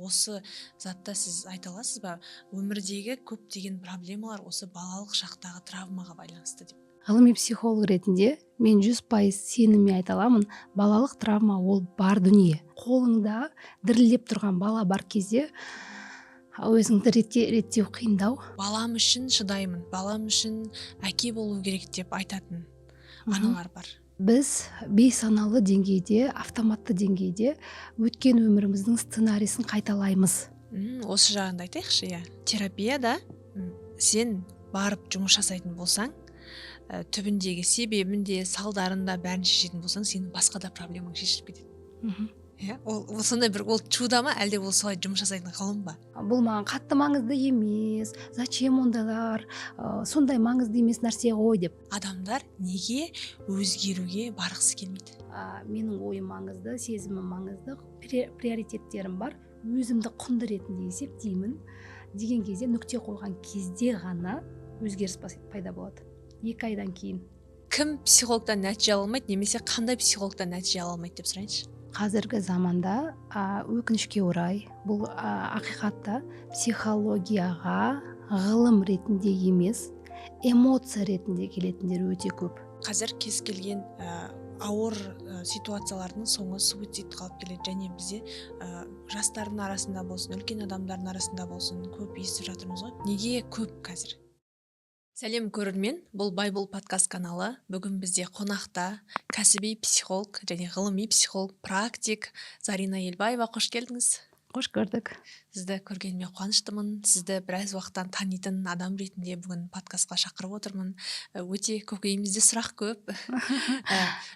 Осы затта сіз айта аласыз ба, өмірдегі көптеген проблемалар осы балалық шақтағы травмаға байланысты деп? Ғылыми психолог ретінде мен 100% сеніммен айта аламын: балалық травма ол бар дүние. Қолыңда дірілдеп тұрған бала бар кезде өзіңді реттеу қиындау. Балам үшін шыдаймын, балам үшін әке болу керек деп айтатын аналар бар. Біз бейсаналы деңгейде, автоматты деңгейде өткен өміріміздің сценарийсін қайталаймыз. Осы жағын да айтайықшы, иә. Терапияда сен барып жұмыс жасайтын болсаң, түбіндегі себебін де, салдарын да, бәрін шешетін болсаң, сенің басқа да проблемаң шешіліп кетеді. Иә, ол сондай бір, ол чудо ма, әлде ол солай жұмыс жасайтын ғылым ба? Бұл маған қатты маңызды емес, зачем ондайлар, сондай маңызды емес нәрсе ғой деп. Адамдар неге өзгеруге барғысы келмейді? Менің ойым маңызды, сезімім маңызды, приоритеттерім бар, өзімді құнды ретінде есептеймін деген кезде, нүкте қойған кезде ғана өзгеріс пайда болады 2 айдан кейін. Кім психологтан нәтиже ала алмайды немесе қандай психологтан нәтиже ала алмайды деп сұрайыншы. Қазіргі заманда, өкінішке орай, бұл ақиқатта психологияға ғылым ретінде емес, эмоция ретінде келетіндер өте көп. Қазір кез келген ауыр ситуациялардың соңы суицидқа алып келеді және бізде жастардың арасында болсын, үлкен адамдардың арасында болсын, көп естіп жатырмыз ғой. Неге көп қазір? Сәлем, көрермен! Бұл Байбол подкаст каналы. Бүгін бізде қонақта кәсіби психолог және ғылыми психолог, практик Зарина Елбаева. Қош келдіңіз! Қош көрдік! Сізді көргеніме қуаныштымын. Сізді біраз уақыттан танитын адам ретінде бүгін подкастқа шақырып отырмын. Өте көкейімізде сұрақ көп.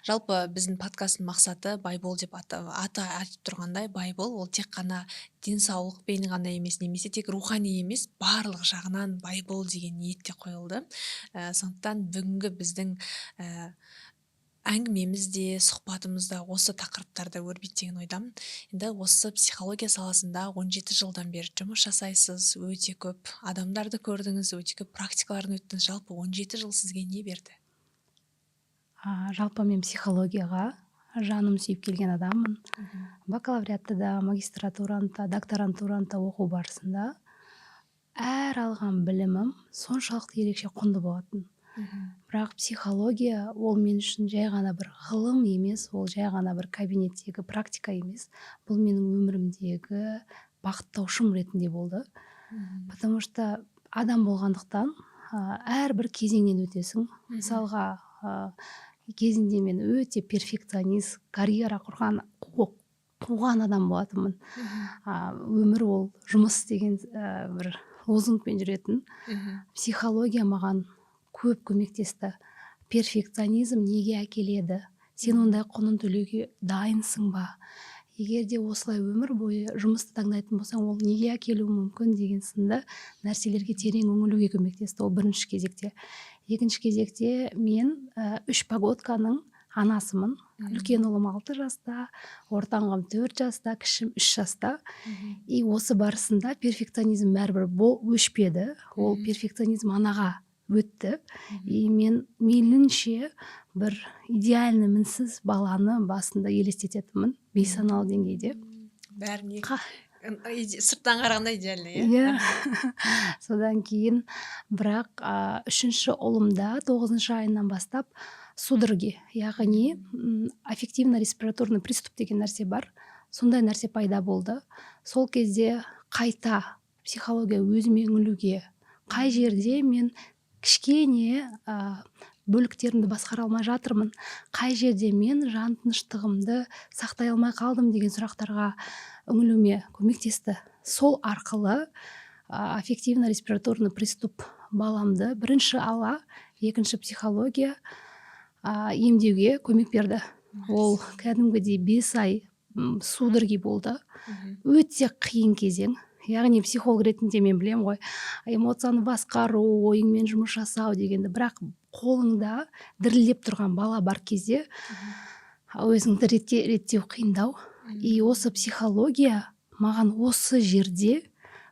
Жалпы біздің подкасттың мақсаты Байбол деп аты айтып тұрғандай, Байбол ол тек қана денсаулықпен ғана емес немесе тек рухани емес, барлық жағынан Байбол деген ниетте қойылды. Сондықтан бүгінгі біздің әңгімеміз де, сұхбатымыз да осы тақырыптарда өрбиді деген ойдамын. Енді осы психология саласында 17 жылдан бері жұмыс жасайсыз, өте көп адамдарды көрдіңіз, өте көп практикалардан өттіңіз. Жалпы 17 жыл сізге не берді? Жалпы мен психологияға жаным сүйіп келген адаммын. Бакалавриатты да, магистратураны да, докторантураны да оқу барысында әр алған білімім соншалықты ерекше құнды болатын. Бірақ психология ол мен үшін жай ғана бір ғылым емес, ол жай ғана бір кабинеттегі практика емес, бұл менің өмірімдегі бағыттаушым ретінде болды. Потому что адам болғандықтан әрбір кезеңнен өтесің. Мысалға, кезінде мен өте перфекционист, карьера құрған, қуған адам болатынмын. Өмір ол жұмыс деген бір лозунгпен жүретін. Психология маған көп көмектесті. Перфекционизм неге әкеледі, сен ондай құнын төлеуге дайынсың ба, егер де осылай өмір бойы жұмысты таңдайтын болсаң, ол неге әкелуі мүмкін деген сынды нәрселерге терең үңілуге көмектесті. Ол бірінші кезекте. Екінші кезекте мен үш погодканың анасымын. Үлкен ұлым 6 жаста, ортаңғым 4 жаста, кішім 3 жаста. И осы барысында перфекционизм бәрібір өшпеді, ол перфекционизм анаға өтті. И мен мейлінше бір идеальный, мінсіз баланы басында елестететінмін бейсаналы деңгейде. Бәріне сырттан қарағанда идеальный, иә. Иә. Содан кейін бірақ үшінші ұлымда 9-айынан бастап судороги, яғни аффективно респираторный приступ деген нәрсе бар, сондай нәрсе пайда болды. Сол кезде қайта психология өзіме үңілуге, қай жерде мен кішкене бөліктерімді басқара алмай жатырмын, қай жерде мен жан тыныштығымды сақтай алмай қалдым деген сұрақтарға үңілуіме көмектесті. Сол арқылы аффективно респираторный приступ баламды бірінші ала, екінші психология емдеуге көмек берді. Ол кәдімгідей 5 ай судороги болды. Өте қиын кезең. Яғни психолог ретінде мен білемін ғой эмоцияны басқару, ойыңмен жұмыс жасау дегенді, бірақ қолыңда дірілдеп тұрған бала бар кезде өзіңді реттеу қиындау. И осы психология маған осы жерде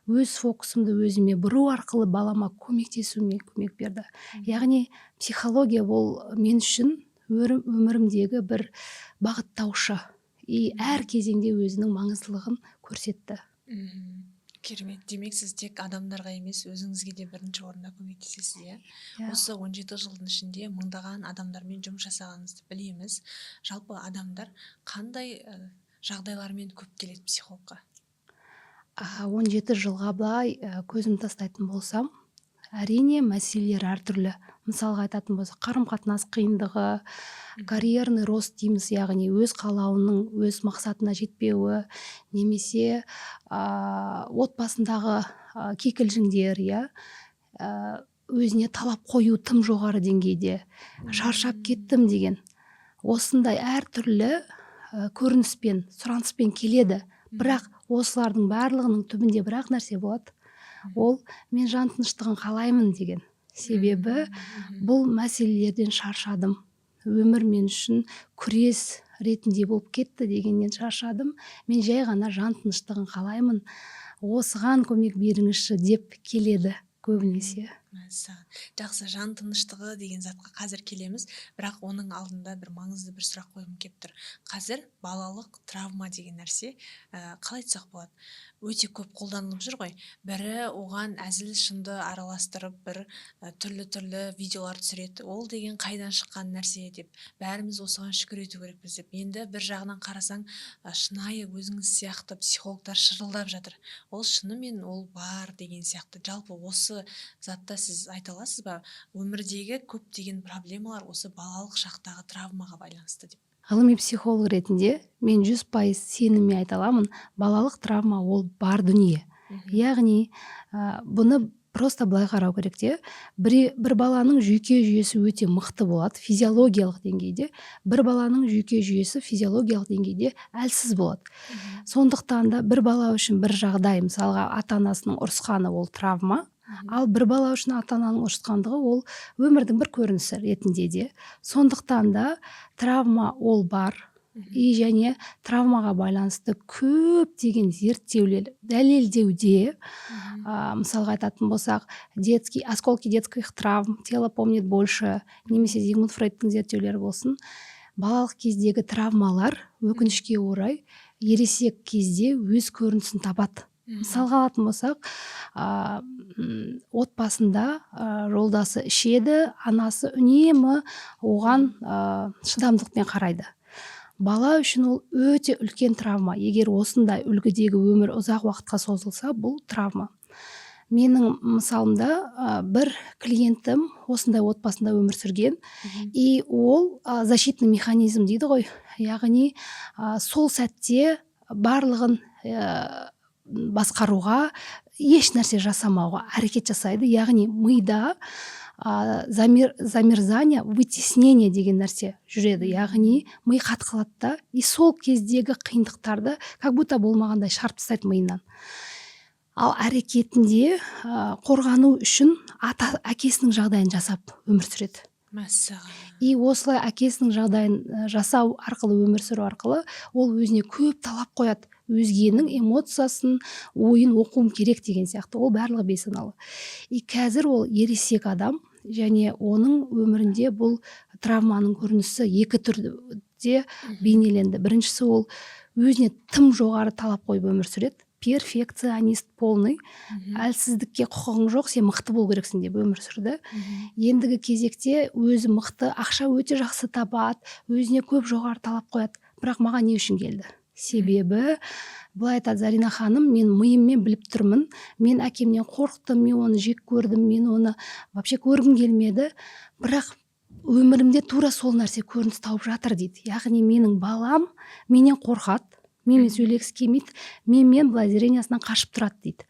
өз фокусымды өзіме бұру арқылы балама көмектесуіме көмек берді. Яғни психология ол мен үшін өмірімдегі бір бағыттаушы и әр кезеңде өзінің маңыздылығын көрсетті. Керемет. Демек, сіз тек адамдарға емес, өзіңізге де бірінші орында көмектесесіз, иә? Иә. Осы 17 жылдың ішінде мыңдаған адамдармен жұмыс жасағаныңызды білеміз. Жалпы, адамдар қандай жағдайлармен көп келеді психологқа? 17 жылға былай көзім тастайтын болсам, әрине, мәселелер әртүрлі. Мысалға айтатын болсақ, қарым қатынас қиындығы, карьерный рост дейміз, яғни өз қалауының, өз мақсатына жетпеуі немесе отбасындағы кикілжіңдер, иә, өзіне талап қою тым жоғары деңгейде, шаршап кеттім деген осындай әртүрлі көрініспен, сұраныспен келеді. Бірақ осылардың барлығының түбінде бір ақ нәрсе болады: ол мен жан тыныштығын қалаймын деген. Себебі бұл мәселелерден шаршадым, өмір мен үшін күрес ретінде болып кетті дегеннен шаршадым, мен жай ғана жан тыныштығын қалаймын, осыған көмек беріңізші деп келеді көбінесе. Мәссаған! Жақсы, жан тыныштығы деген затқа қазір келеміз, бірақ оның алдында бір маңызды бір сұрақ қойғым келіп тұр. Қазір балалық травма деген нәрсе, қалай айтсақ болады, өте көп қолданылып жүр ғой. Бірі оған әзіл шынды араластырып, бір түрлі түрлі видеолар түсіреді, ол деген қайдан шыққан нәрсе деп, бәріміз осыған шүкір ету керекпіз деп. Енді бір жағынан қарасаң, шынайы өзіңіз сияқты психологтар шырылдап жатыр, ол шынымен ол бар деген сияқты. Жалпы, осы затта сіз айта аласыз ба, өмірдегі көптеген проблемалар осы балалық шақтағы травмаға байланысты деп? Ғылыми психолог ретінде мен 100% сеніммен айта аламын: балалық травма ол бар дүние. Яғни бұны просто былай қарау керек те: бір баланың жүйке жүйесі өте мықты болады физиологиялық деңгейде, бір баланың жүйке жүйесі физиологиялық деңгейде әлсіз болады. Сондықтан да бір бала үшін бір жағдай, мысалға, ата анасының ұрысқаны, ол травма, ал бір бала үшін ата ананың ұрысқандығы ол өмірдің бір көрінісі ретінде де. Сондықтан да травма ол бар. И және травмаға байланысты көптеген зерттеулер дәлелдеуде. Мысалға айтатын болсақ, детский осколки детских травм, тело помнит больше немесе Зигмунд Фрейдтің зерттеулері болсын, балалық кездегі травмалар, өкінішке орай, ересек кезде өз көрінісін табады. Мысалға алатын болсақ, отбасында жолдасы ішеді, анасы үнемі оған шыдамдылықпен қарайды. Бала үшін ол өте үлкен травма. Егер осындай үлгідегі өмір ұзақ уақытқа созылса, бұл травма. Менің мысалымда бір клиентім осындай отбасында өмір сүрген. И ол защитный механизм дейді ғой, яғни сол сәтте барлығын басқаруға, еш нәрсе жасамауға әрекет жасайды. Яғни мида замерзание, вытеснение деген нәрсе жүреді, яғни ми қатып қалады да, и сол кездегі қиындықтарды как будто болмағандай шығарып тастайды миынан. Ал әрекетінде қорғану үшін ата әкесінің жағдайын жасап өмір сүреді. И осылай әкесінің жағдайын жасау арқылы, өмір сүру арқылы ол өзіне көп талап қояды, өзгенің эмоциясын, ойын оқуым керек деген сияқты. Ол барлығы бейсаналы. И қазір ол ересек адам және оның өмірінде бұл травманың көрінісі екі түрде бейнеленді. Біріншісі, ол өзіне тым жоғары талап қойып өмір сүреді, перфекционист полный, әлсіздікке құқығың жоқ, сен мықты болу керексің деп өмір сүрді. Ендігі кезекте өзі мықты, ақша өте жақсы табады, өзіне көп жоғары талап қояды. Бірақ маған не үшін келді? Себебі былай айтады: «Зарина ханым, мен миыммен біліп тұрмын, мен әкемнен қорықтым, мен оны жек көрдім, мен оны вообще көргім келмеді, бірақ өмірімде тура сол нәрсе көрініс тауып жатыр», – дейді. Яғни менің балам менен қорқады, менімен сөйлегісі келмейді, менімен былай зрение сынан қашып тұрады дейді.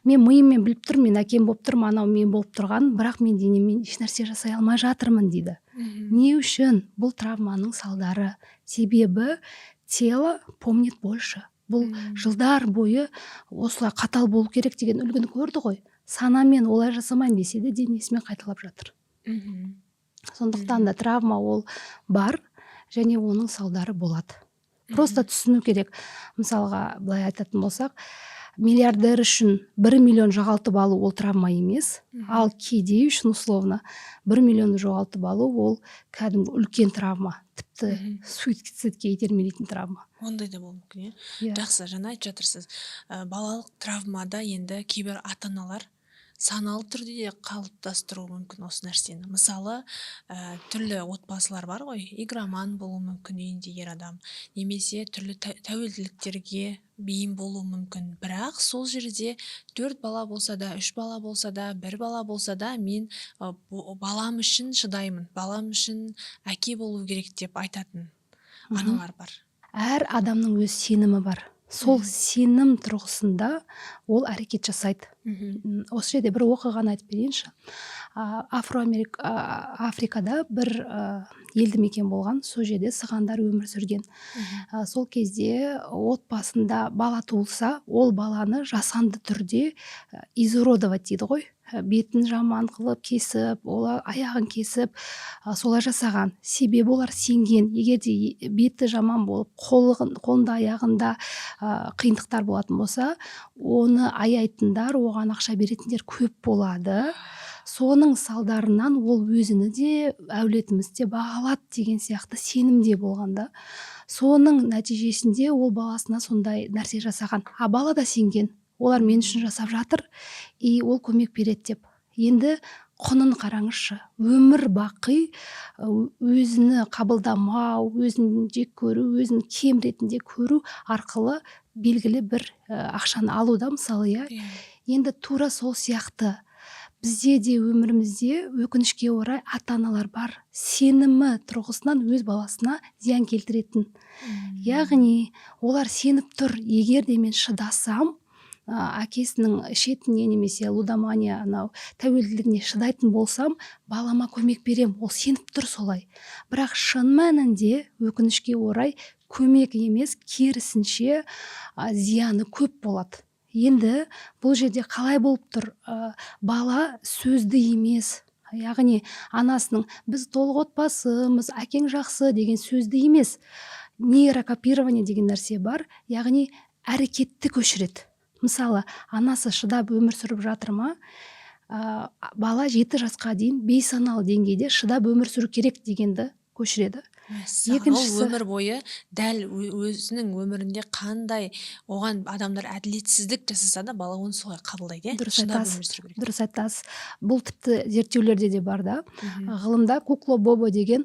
Мен миыммен біліп тұрмын, мен әкем болып тұрмын, анау мен болып тұрған, бірақ мен денеммен ешнәрсе жасай алмай жатырмын, дейді. Не үшін? Бұл травманың салдары, себебі тело помнит больше. Бұл жылдар бойы осылай қатал болу керек деген үлгіні көрді ғой. Санамен олай жасамаймын десе де, денесімен қайталап жатыр. Сондықтан да травма ол бар және оның салдары болады. Просто түсіну керек. Мысалға, былай айтатын болсақ, миллиардер үшін 1 миллион жоғалтып алу ол травма емес, ал кедей үшін, условно, 1 миллионды жоғалтып алу ол кәдімгі үлкен травма. Тіпті Тіпті суицидке итермелейтін травма. Ондай да болуы мүмкін, иә? Иә. Жақсы, жаңа айтып жатырсыз, балалық травмада енді кейбір ата аналар саналы түрде де қалыптастыруы мүмкін осы нәрсені. Мысалы, түрлі отбасылар бар ғой, игроман болуы мүмкін үйінде ер адам немесе түрлі тәуелділіктерге бейім болуы мүмкін. Бірақ сол жерде төрт бала болса да, үш бала болса да, бір бала болса да, мен балам үшін шыдаймын, балам үшін әке болу керек деп айтатын аналар бар. Әр адамның өз сенімі бар. Сол сенім тұрғысында ол әрекет жасайды. Осы жерде бір оқиғаны айтып берейінші. Афроамерик Африкада бір елді мекен болған, сол жерде сығандар өмір сүрген. Сол кезде отбасында бала туылса, ол баланы жасанды түрде изуродовать дейді ғой, бетін жаман қылып кесіп, олар аяғын кесіп, солай жасаған. Себебі олар сенген, егер де беті жаман болып, қолында, аяғында қиындықтар болатын болса, оны аяйтындар, оған ақша беретіндер көп болады, соның салдарынан ол өзіні де, әулетімізді де баға алады деген сияқты сенімде болған да. Соның нәтижесінде ол баласына сондай нәрсе жасаған. А бала да сенген, олар мен үшін жасап жатыр и ол көмек береді деп. Енді құнын қараңызшы: өмір бақи өзіні қабылдамау, өзін жек көру, өзін кем ретінде көру арқылы белгілі бір ақшаны алу да, мысалы, иә. Енді тура сол сияқты бізде де өмірімізде, өкінішке орай, ата аналар бар, сенімі тұрғысынан өз баласына зиян келтіретін. Яғни олар сеніп тұр: егер де мен шыдасам, әкесінің ішетініне немесе лудомания, анау тәуелділігіне шыдайтын болсам, балама көмек берем. Ол сеніп тұр солай. Бірақ шын мәнінде, өкінішке орай, көмек емес, керісінше, зияны көп болады. Енді бұл жерде қалай болып тұр? Бала сөзді емес, яғни анасының «біз толық отбасымыз, әкең жақсы» деген сөзді емес, нейрокопирование деген нәрсе бар, яғни әрекетті көшіреді. Мысалы, анасы шыдап өмір сүріп жатыр ма, бала 7 жасқа дейін бейсаналы деңгейде шыдап өмір сүру керек дегенді көшіреді. Мәссаған, ол Екіншісі өмір бойы дәл өзінің өмірінде қандай оған адамдар әділетсіздік жасаса да, бала оны солай қабылдайды, иә? Дұрыс Шыдап айтасыз. өмір сүру керек. Дұрыс айтасыз. Бұл тіпті зерттеулерде де бар да. Ғылымда кукла Бобо деген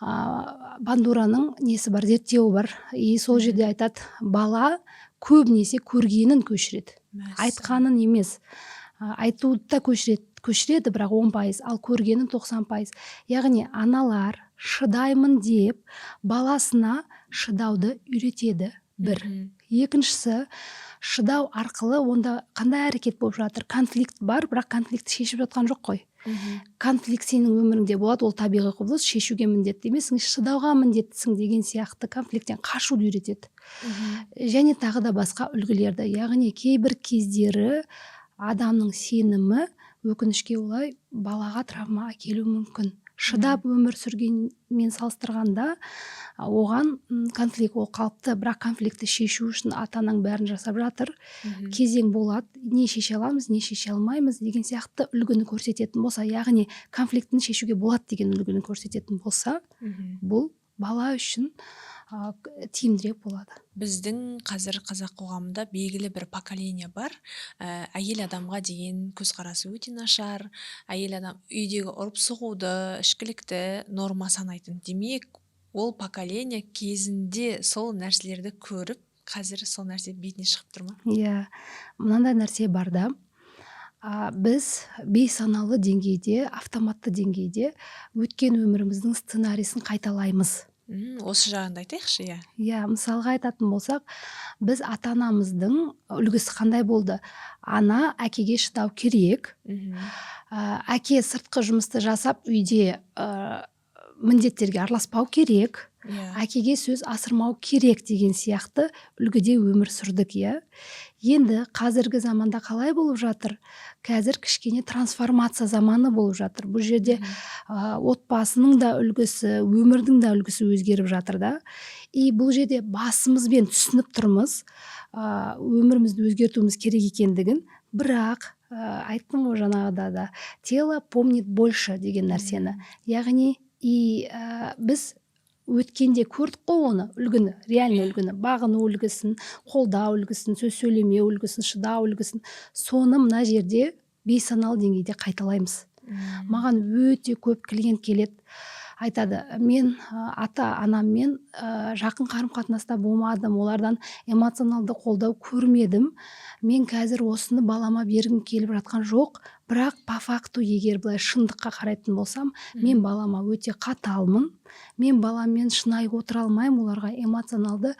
Бандураның несі бар, зерттеуі бар. И сол жерде айтады: бала көбінесе көргенін көшіреді, айтқанын емес. Айтуды да көшіреді, бірақ 10%, ал көргенін 90%. Яғни аналар шыдаймын деп баласына шыдауды үйретеді, бір. Екіншісі, шыдау арқылы онда қандай әрекет болып жатыр? Конфликт бар, бірақ конфликтті шешіп жатқан жоқ қой. Конфликт сенің өміріңде болады, ол табиғи құбылыс, шешуге міндетті емессің, шыдауға міндеттісің деген сияқты конфликттен қашуды үйретеді. Және тағы да басқа үлгілерді. Яғни кейбір кездері адамның сенімі, өкінішке орай, балаға травма әкелуі мүмкін. Шыдап өмір сүргенмен салыстырғанда, оған конфликт ол қалыпты, бірақ конфликтті шешу үшін ата анаң бәрін жасап жатыр, кезең болады, не шеше аламыз, не шеше алмаймыз деген сияқты үлгіні көрсететін болса, яғни конфликтіні шешуге болады деген үлгіні көрсететін болса, бұл бала үшін тиімдірек болады. Біздің қазір қазақ қоғамында белгілі бір поколение бар, әйел адамға деген көзқарасы өте нашар, әйел адам үйдегі ұрып соғуды, ішкілікті норма санайтын. Демек, ол поколение кезінде сол нәрселерді көріп, қазір сол нәрсе бетіне шығып тұр ма? Иә, мынандай нәрсе бар да, біз бейсаналы деңгейде, автоматты деңгейде өткен өміріміздің сценарийсін қайталаймыз. Осы жағын да айтайықшы, иә. Иә, мысалға айтатын болсақ, біз ата анамыздың үлгісі қандай болды? Ана әкеге шыдау керек, әке сыртқы жұмысты жасап, үйде міндеттерге араласпау керек, әкеге сөз асырмау керек деген сияқты үлгіде өмір сүрдік, иә. Енді қазіргі заманда қалай болып жатыр? Қазір кішкене трансформация заманы болып жатыр. Бұл жерде отбасының да үлгісі, өмірдің де үлгісі өзгеріп жатыр да. И бұл жерде басымызбен түсініп тұрмыз өмірімізді өзгертуіміз керек екендігін, бірақ айттым ғой жаңағыда да, тело помнит больше деген нәрсені. Яғни и біз Өткенде көрдік қой оны, үлгіні, реальный үлгіні: бағыну үлгісін, қолдау үлгісін, сөз сөйлемеу үлгісін, шыдау үлгісін. Соны мына жерде бейсаналы деңгейде қайталаймыз. Маған өте көп клиент келеді, айтады: «Мен ата анаммен жақын қарым қатынаста болмадым, олардан эмоционалды қолдау көрмедім. Мен қазір осыны балама бергім келіп жатқан жоқ, бірақ по факту, егер былай шындыққа қарайтын болсам, мен балама өте қаталмын, мен баламмен шынайы отыра алмаймын, оларға эмоционалды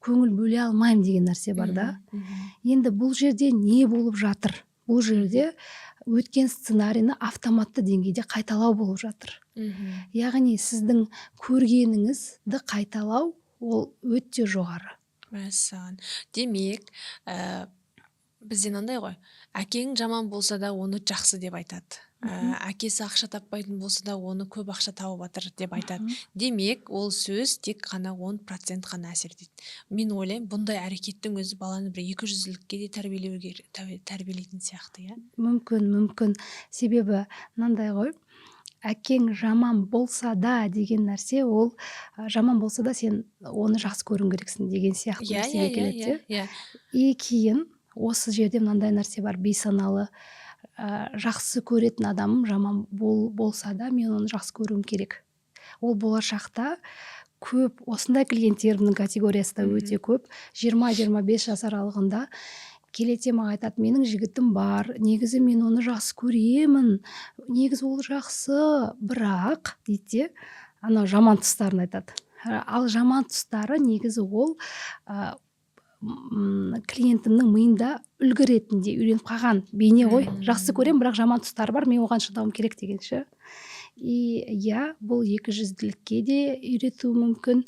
көңіл бөле алмаймын» деген нәрсе бар да. Енді бұл жерде не болып жатыр? Бұл жерде өткен сценарийні автоматты деңгейде қайталау болып жатыр. Яғни сіздің көргеніңізді қайталау, ол өте жоғары. Мәссаған! Демек, бізде мынандай ғой: әкең жаман болса да, оны жақсы деп айтады. Әкесі ақша таппайтын болса да, оны көп ақша тауып жатыр деп айтады. Демек, ол сөз тек қана 10% қана әсер етеді. Мен ойлаймын, бұндай әрекеттің өзі баланы бір екі жүзділікке де тәрбиелеуге тәрбиелейтін сияқты, иә? Мүмкін, мүмкін. Себебі мынандай ғой: әкең жаман болса да деген нәрсе, ол жаман болса да, сен оны жақсы көруің керексің деген сияқты нәрсеге келеді де. И кейін осы жерде мынандай нәрсе бар: бейсаналы, жақсы көретін адамым жаман болса да, мен оны жақсы көруім керек. Ол болашақта көп осындай клиенттерімнің категориясы да өте көп. 20-25 жас аралығында келеді де, маған айтады: «Менің жігітім бар, негізі мен оны жақсы көремін, негізі ол жақсы, бірақ», – дейді де, анау жаман тұстарын айтады. Ал жаман тұстары негізі ол клиентімнің миында үлгі ретінде үйреніп қалған бейне ғой. Жақсы көремін, бірақ жаман тұстары бар, мен оған шыдауым керек деген ше. И иә, бұл екі жүзділікке де үйретуі мүмкін.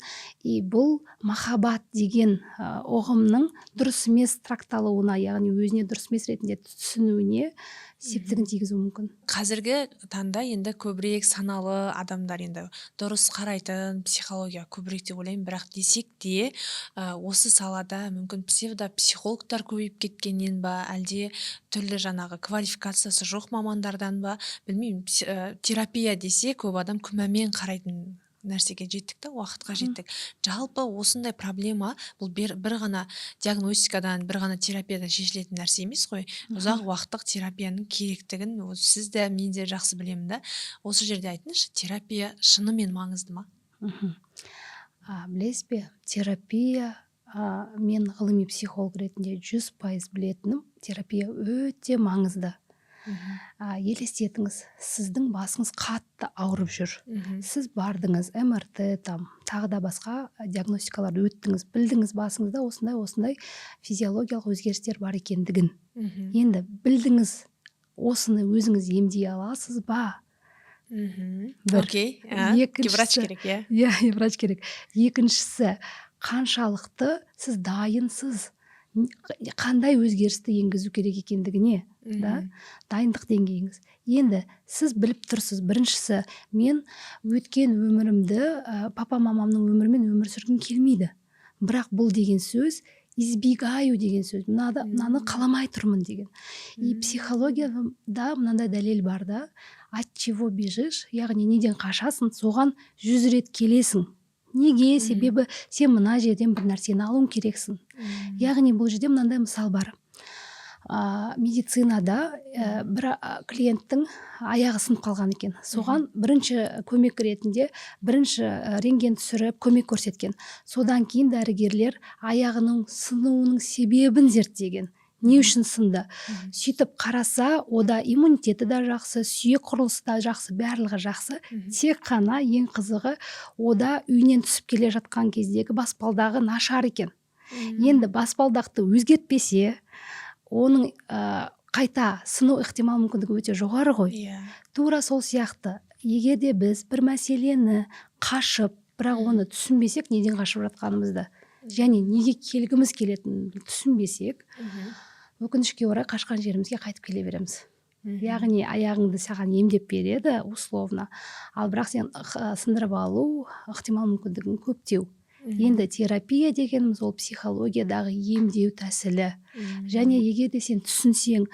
И бұл махаббат деген ұғымның дұрыс емес тракталуына, яғни өзіне дұрыс емес ретінде түсінуіне септігін тигізуі мүмкін. Қазіргі таңда енді көбірек саналы адамдар, енді дұрыс қарайтын психология көбірек деп ойлаймын. Бірақ десек те, осы салада мүмкін псевдопсихологтар көбейіп кеткеннен ба, әлде түрлі жаңағы квалификациясы жоқ мамандардан ба, білмеймін, терапия десе, көп адам күмәнмен қарайтын нәрсеге жеттік та, уақытқа жеттік. Жалпы осындай проблема бұл бір ғана диагностикадан, бір ғана терапиядан шешілетін нәрсе емес қой. Ұзақ уақыттық терапияның керектігін сіз де, мен де жақсы білемін да. Осы жерде айтыңызшы, терапия шынымен маңызды ма? Білесіз бе, терапия, мен ғылыми психолог ретінде 100% білетінім, терапия өте маңызды. Елестетіңіз, сіздің басыңыз қатты ауырып жүр. Сіз бардыңыз, МРТ, там тағы да басқа диагностикаларды өттіңіз, білдіңіз басыңызда осындай осындай физиологиялық өзгерістер бар екендігін. Енді білдіңіз, осыны өзіңіз емдей аласыз ба? Бір. Окей. Екіншісі, врач керек, иә? Иә, врач керек. Екіншісі, қаншалықты сіз дайынсыз, қандай өзгерісті енгізу керек екендігіне да, дайындық деңгейіңіз. Енді сіз біліп тұрсыз: біріншісі, мен өткен өмірімді, папа мамамның өмірімен өмір сүргім келмейді. Бірақ бұл деген сөз избегаю деген сөз, мынаны қаламай тұрмын деген. И психологияда мынандай дәлел бар да: от чего бежишь, яғни неден қашасың, соған 100 рет келесің. Неге? Себебі сен мына жерден бір нәрсені алуың керексің. Яғни бұл жерде мынандай мысал бар: медицинада бір клиенттің аяғы сынып қалған екен. Соған бірінші көмек ретінде бірінші рентген түсіріп, көмек көрсеткен. Содан кейін дәрігерлер аяғының сынуының себебін зерттеген, не үшін сынды. Сөйтіп қараса, ода иммунитеті да жақсы, сүйек құрылысы да жақсы, барлығы жақсы. Тек қана ең қызығы, ода үйінен түсіп келе жатқан кездегі баспалдағы нашар екен. Енді баспалдақты өзгертпесе, оның қайта сыну ықтимал мүмкіндігі өте жоғары ғой. Тура сол сияқты, егер де біз бір мәселені қашып, бірақ оны түсінбесек, неден қашып жатқанымызды және неге келгіміз келетінін түсінбесек, өкінішке орай, қашқан жерімізге қайтып келе береміз. Яғни аяғыңды саған емдеп береді условно, ал бірақ сен сындырып алу ықтимал мүмкіндігің көптеу. Енді терапия дегеніміз – ол психологиядағы емдеу тәсілі. Және егер де сен түсінсең,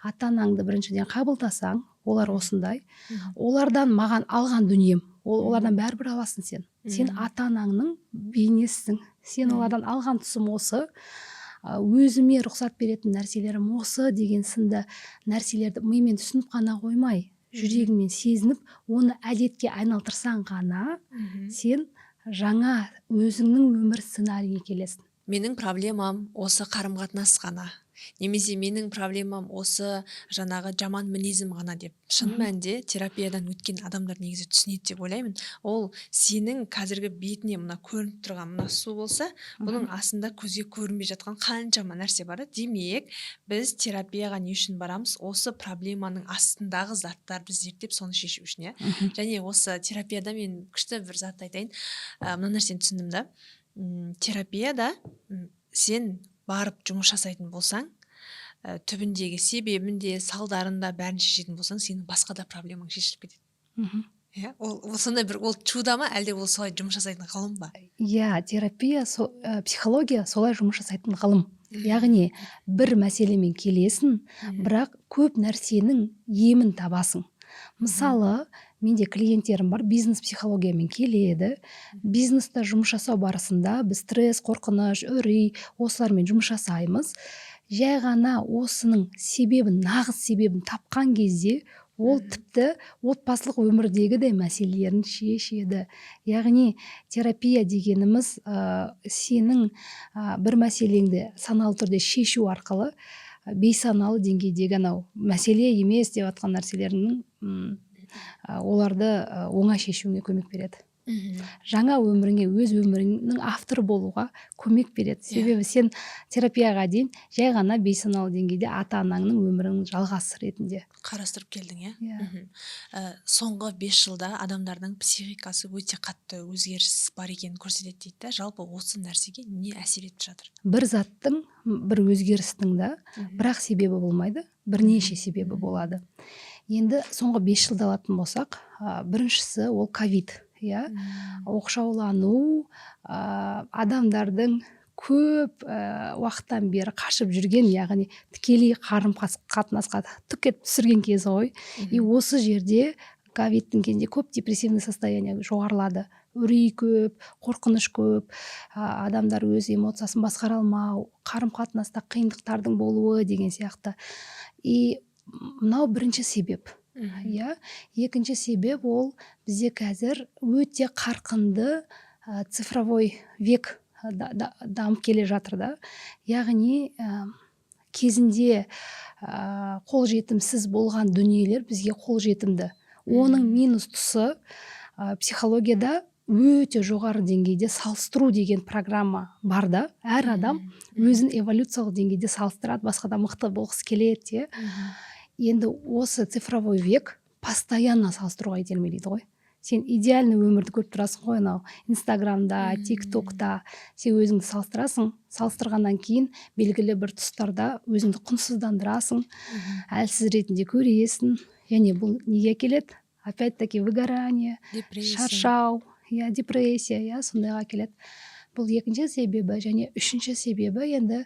ата анаңды біріншіден қабылдасаң, олар осындай, олардан маған алған дүнием ол, олардан бәрібір аласың сен. Сен ата анаңның бейнесісің, сен олардан алған тұсым осы, өзіме рұқсат беретін нәрселерім осы деген сынды нәрселерді мимен түсініп қана қоймай, жүрегіңмен сезініп, оны әдетке айналдырсаң ғана сен жаңа өзіңнің өмір сценарийіңе келесің. Менің проблемам осы қарым қатынас ғана немесе менің проблемам осы жаңағы жаман мінезім ғана деп, шын мәнінде терапиядан өткен адамдар негізі түсінеді деп ойлаймын. Ол сенің қазіргі бетіне мына көрініп тұрған мына су болса, бұның астында көзге көрінбей жатқан қаншама нәрсе бар да. Демек, біз терапияға не үшін барамыз? Осы проблеманың астындағы заттарды зерттеп, соны шешу үшін, иә. Және осы терапияда мен күшті бір затты айтайын, мына нәрсені түсіндім да. Терапияда сен барып жұмыс жасайтын болсаң, түбіндегі себебін де, салдарын да, бәрін шешетін болсаң, сенің басқа да проблемаң шешіліп кетеді. Иә, ол сондай бір, ол чудо ма, әлде ол солай жұмыс жасайтын ғылым ба? Иә, терапия, психология солай жұмыс жасайтын ғылым. Яғни бір мәселемен келесің, бірақ көп нәрсенің емін табасың. Мысалы, менде клиенттерім бар, бизнес психологиямен келеді. Бизнеста жұмыс жасау барысында біз стресс, қорқыныш, үрей, осылармен жұмыс жасаймыз. Жай ғана осының себебін, нағыз себебін тапқан кезде ол тіпті отбасылық өмірдегі де мәселелерін шешеді. Яғни терапия дегеніміз сенің бір мәселеңді саналы түрде шешу арқылы бейсаналы деңгейдегі анау мәселе емес деп жатқан нәрселеріңнің оларды оңай шешуіңе көмек береді. Жаңа өміріңе, өз өміріңнің авторы болуға көмек береді. Себебі сен терапияға дейін жай ғана бейсаналы деңгейде ата анаңның өмірінің жалғасы ретінде қарастырып келдің, иә. Иә. Соңғы 5 жылда адамдардың психикасы өте қатты өзгеріс бар екенін көрсетеді дейді да. Жалпы осы нәрсеге не әсер етіп жатыр? Бір заттың, бір өзгерістің да бірақ себебі болмайды, бірнеше себебі болады. Енді соңғы 5 жылда алатын болсақ, біріншісі ол ковид, иә. Оқшаулану, адамдардың көп уақыттан бері қашып жүрген, яғни тікелей қарым қатынасқа түк етіп түсірген кезі ғой. И осы жерде ковидтің кезінде көп депрессивный состояние жоғарылады, үрей көп, қорқыныш көп, адамдар өз эмоциясын басқара алмау, қарым қатынаста қиындықтардың болуы деген сияқты. И мынау бірінші себеп. Иә, екінші себеп ол бізде қазір өте қарқынды цифровой век дамып келе жатыр да. Яғни кезінде қолжетімсіз болған дүниелер бізге қолжетімді. Оның минус тұсы, психологияда өте жоғары деңгейде салыстыру деген программа бар да. Әр адам өзін эволюциялық деңгейде салыстырады, басқадан мықты болғысы келеді, иә. Енді осы цифровой век постоянно салыстыруға итермелейді ғой. Сен идеальный өмірді көріп тұрасың ғой анау Инстаграмда, Тик Токта. Сен өзіңді салыстырасың. Салыстырғаннан кейін белгілі бір тұстарда өзіңді құнсыздандырасың, әлсіз ретінде көресің. Және бұл неге әкеледі? Опять таки выгорание, депрессия, шаршау, иә, депрессия, иә, сондайға әкеледі. Бұл екінші себебі. Және үшінші себебі, енді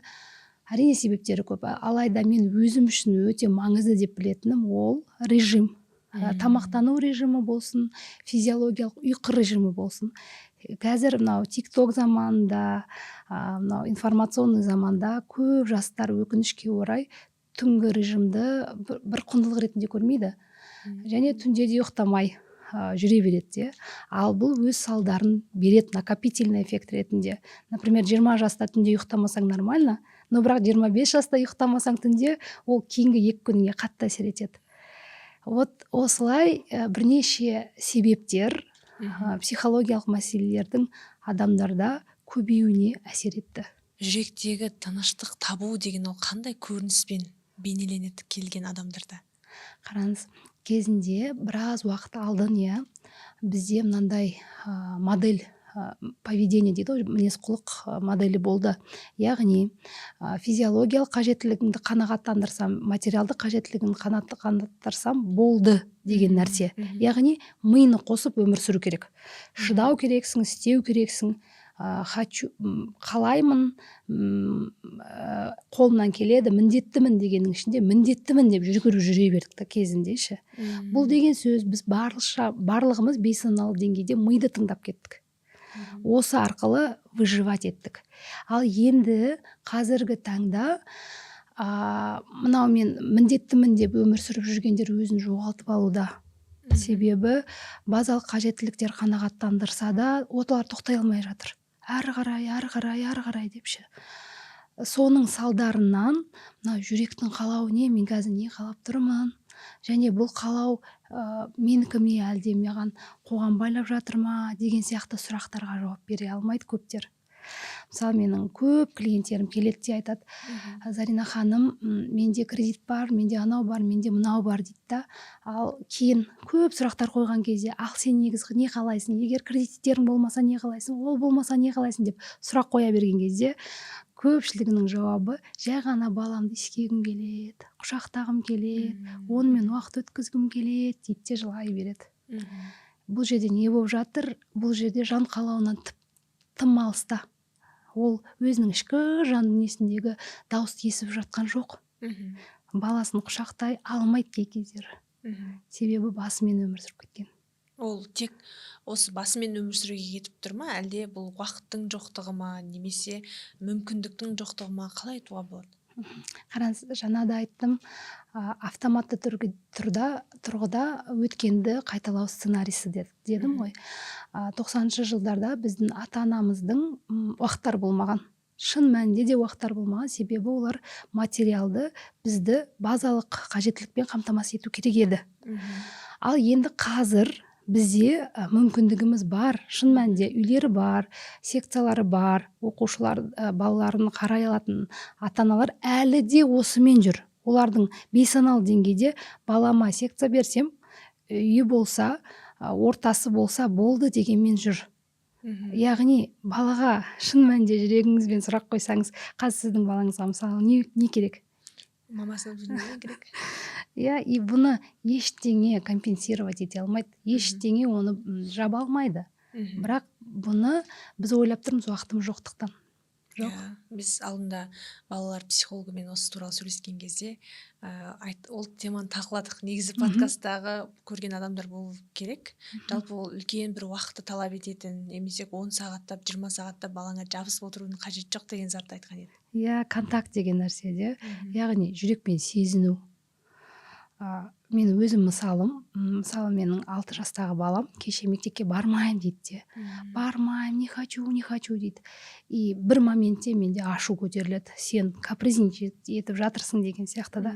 әрине себептері көп, алайда мен өзім үшін өте маңызды деп білетінім ол режим. Тамақтану режимі болсын, физиологиялық ұйқы режимі болсын. Қазір мынау Тик Ток заманында, мынау информационный заманда көп жастар, өкінішке орай, түнгі режимді бір құндылық ретінде көрмейді және түнде де ұйықтамай жүре береді де. Ал бұл өз салдарын береді накопительный эффект ретінде. Например, 20 жаста түнде ұйықтамасаң, нормально, но бірақ 25 жаста ұйықтамасаң түнде, ол кейінгі 2 күніңе қатты әсер етеді. Вот осылай бірнеше себептер психологиялық мәселелердің адамдарда көбеюіне әсер етті. Жүректегі тыныштық табу деген ол қандай көрініспен бейнеленеді келген адамдарда? Қараңыз, кезінде біраз уақыт алдын, иә, бізде мынандай модель поведения дейді ғой, мінез құлық моделі болды. Яғни физиологиялық қажеттілігіңді қанағаттандырсам, материалдық қажеттілігіңді қанағаттандырсам болды деген нәрсе. Яғни мины қосып өмір сүру керек, шыдау керексің, істеу керексің, хочу, қалаймын, қолымнан келеді, міндеттімін дегеннің ішінде міндеттімін деп жүгіріп жүре бердік та кезінде ше. Бұл деген сөз, біз барлығымыз бейсаналы деңгейде миды тыңдап кеттік. Осы арқылы выживать еттік. Ал енді қазіргі таңда мынау мен міндеттімін деп өмір сүріп жүргендер өзін жоғалтып алуда. Себебі базалық қажеттіліктер қанағаттандырса да, олар тоқтай алмай жатыр, әрі қарай, әрі қарай, әрі қарай деп ше. Соның салдарынан мына жүректің қалауы не, мен қазір не қалап тұрмын және бұл қалау менікі ме, әлде маған қоғам байлап жатыр ма деген сияқты сұрақтарға жауап бере алмайды көптер. Мысалы, менің көп клиенттерім келеді де айтады: «Зарина ханым, менде кредит бар, менде анау бар, менде мынау бар», – дейді да. Ал кейін көп сұрақтар қойған кезде: «Ал сен негізгі не қалайсың? Егер кредиттерің болмаса, не қалайсың? Ол болмаса, не қалайсың?» – деп сұрақ қоя берген кезде, көпшілігінің жауабы: «Жай ғана баламды иіскегім келеді, құшақтағым келеді, онымен уақыт өткізгім келеді», – дейді де жылай береді. Бұл жерде не болып жатыр? Бұл жерде жан қалауынан тым алыста, ол өзінің ішкі жан дүниесіндегі дауысты естіп жатқан жоқ. Баласын құшақтай алмайды кей кездері, себебі басымен өмір сүріп кеткен. Ол тек осы басымен өмір сүруге кетіп тұр ма, әлде бұл уақыттың жоқтығы ма немесе мүмкіндіктің жоқтығы ма? Қалай айтуға болады? Қараңыз, жаңа да айттым, автоматты тұрғыда өткенді қайталау сценарийсі дедім ғой. 90-жылдарда біздің ата анамыздың уақыттары болмаған, шын мәнінде де уақыттары болмаған, себебі олар материалды, бізді базалық қажеттілікпен қамтамасыз ету керек еді. Ал енді қазір бізде мүмкіндігіміз бар, шын мәнінде үйлері бар, секциялары бар, оқушылар балаларын қарай алатын ата аналар әлі де осымен жүр. Олардың бейсаналы деңгейде балама секция берсем, үйі болса, ортасы болса болды дегенмен жүр. Яғни балаға шын мәнінде жүрегіңізбен сұрақ қойсаңыз, қазір сіздің балаңызға, мысалы, не керек? Мамасының не керек? Иә, и бұны ештеңе компенсировать ете алмайды, ештеңе оны жаба алмайды. Бірақ бұны біз ойлап тұрмыз уақытымыз жоқтықтан. Жоқ. Иә, біз алдында балалар психологымен осы туралы сөйлескен кезде ол теманы талқыладық негізі. Подкасттағы көрген адамдар болу керек. Жалпы, ол үлкен бір уақытты талап ететін немесе 10 сағаттап, 20 сағаттап балаңа жабысып отырудың қажеті жоқ деген затты айтқан еді. Иә, контакт деген нәрсе де, яғни жүрекпен сезіну. Мен өзім мысалым, мысалы, менің 6 жастағы балам кеше мектепке бармаймын дейді де. «Бармаймын, не хочу, не хочу», – дейді. И бір моментте менде ашу көтеріледі: сен капризничать етіп жатырсың деген сияқты да.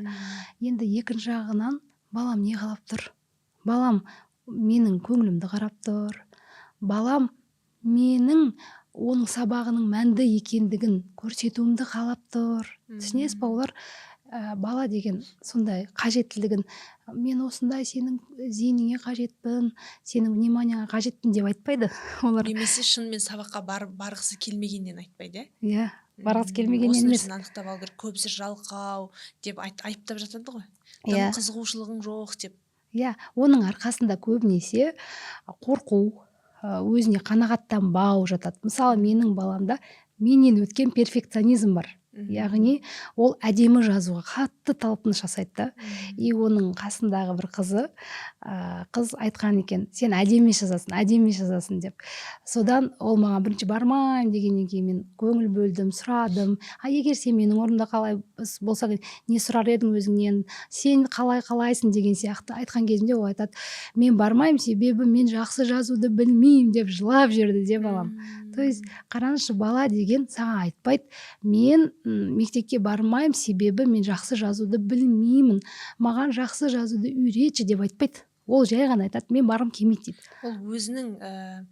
Енді екінші жағынан, балам не қалап тұр? Балам менің көңілімді қарап тұр, балам менің оның сабағының мәнді екендігін көрсетуімді қалап тұр. Түсінесіз ба? Олар бала деген сондай қажеттілігін «мен осындай сенің зейініңе қажетпін, сенің внимание ңа қажетпін» деп айтпайды олар. Немесе шынымен сабаққа барғысы келмегеннен айтпайды, иә? Иә. Барғысы келмегеннен Осы емес. нәрсені анықтап алу керек. Көбісі жалқау деп айыптап жатады ғой, тым қызығушылығың жоқ деп. Иә, оның арқасында көбінесе қорқу, өзіне қанағаттанбау жатады. Мысалы, менің баламда менен өткен перфекционизм бар. Яғни ол әдемі жазуға қатты талпыныс жасайды да. И оның қасындағы бір қызы, қыз айтқан екен: «Сен әдемі жазасың, әдемі жазасың», – деп. Содан ол маған бірінші бармаймын дегеннен кейін мен көңіл бөлдім, сұрадым: «А егер сен менің орнымда қалай болсаң, не сұрар едің өзіңнен, сен қалай қалайсың?» деген сияқты айтқан кезімде, ол айтады: «Мен бармаймын, себебі мен жақсы жазуды білмеймін», – деп жылап жіберді де балам. То есть қараңызшы, бала деген саған айтпайды: «Мен мектепке бармаймын, себебі мен жақсы жазуды білмеймін, маған жақсы жазуды үйретші», – деп айтпайды. Ол жай ғана айтады: «Мен барғым келмейді», – дейді.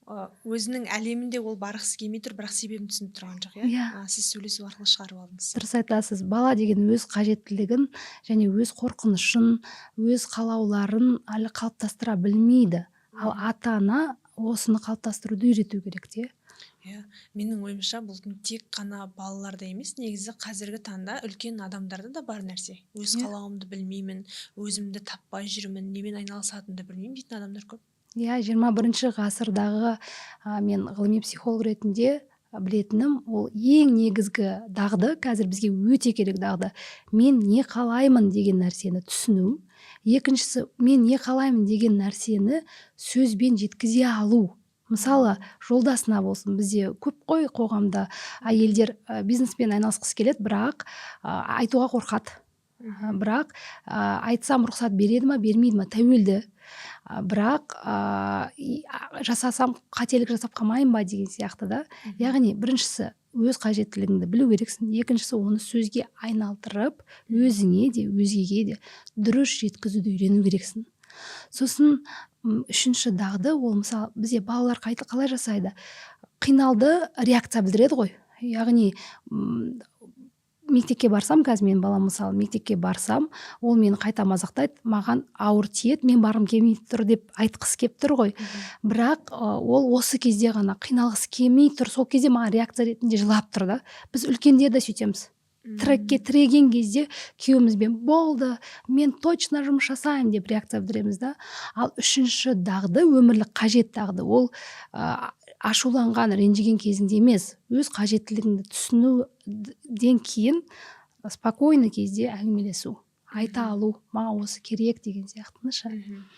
Ол өзінің әлемінде, ол барғысы келмей тұр, бірақ себебін түсініп тұрған жоқ, иә? Иә. Сіз сөйлесу арқылы шығарып алдыңыз. Дұрыс айтасыз. Бала деген өз қажеттілігін және өз қорқынышын, өз қалауларын әлі қалыптастыра білмейді. Ал ата ана осыны қалыптастыруды үйрету керек те. Иә, менің ойымша, бұл тек қана балаларда емес, негізі қазіргі таңда үлкен адамдарда да бар нәрсе. Өз қалауымды білмеймін, өзімді таппай жүрмін, немен айналысатынымды білмеймін дейтін адамдар көп. Иә, 21-ғасырдағы мен ғылыми психолог ретінде білетінім, ол ең негізгі дағды, қазір бізге өте керек дағды: мен не қалаймын деген нәрсені түсіну. Екіншісі, мен не қалаймын деген нәрсені сөзбен жеткізе алу. Мысалы, жолдасына болсын. Бізде көп қой қоғамда әйелдер бизнеспен айналысқысы келеді, бірақ айтуға қорқады. Бірақ айтсам, рұқсат береді ма, бермейді ма, тәуелді. Бірақ жасасам, қателік жасап қалмайын ба деген сияқты да. Яғни біріншісі, өз қажеттілігіңді білу керексің. Екіншісі, оны сөзге айналдырып, өзіңе де, өзгеге де дұрыс жеткізуді үйрену керексің. Сосын үшінші дағды, ол, мысалы, бізде балалар қалай жасайды? Қиналды, реакция білдіреді ғой. Яғни мектепке барсам, қазір менің балам, мысалы, мектепке барсам, ол мені қайта мазақтайды, маған ауыр тиеді, мен барғым келмей тұр деп айтқысы келіп тұр ғой. Бірақ ол осы кезде ғана қиналғысы келмей тұр, сол кезде маған реакция ретінде жылап тұр да. Біз, үлкендер де сөйтеміз. Трекке тіреген кезде күйеуімізбен болды, мен точно жұмыс жасаймын деп реакция білдіреміз да. Ал үшінші дағды, өмірлік қажет дағды, ол ашуланған, ренжіген кезіңде емес, өз қажеттілігіңді түсінуден кейін, спокойный кезде әңгімелесу, айта алу, маған осы керек деген сияқтыны ше.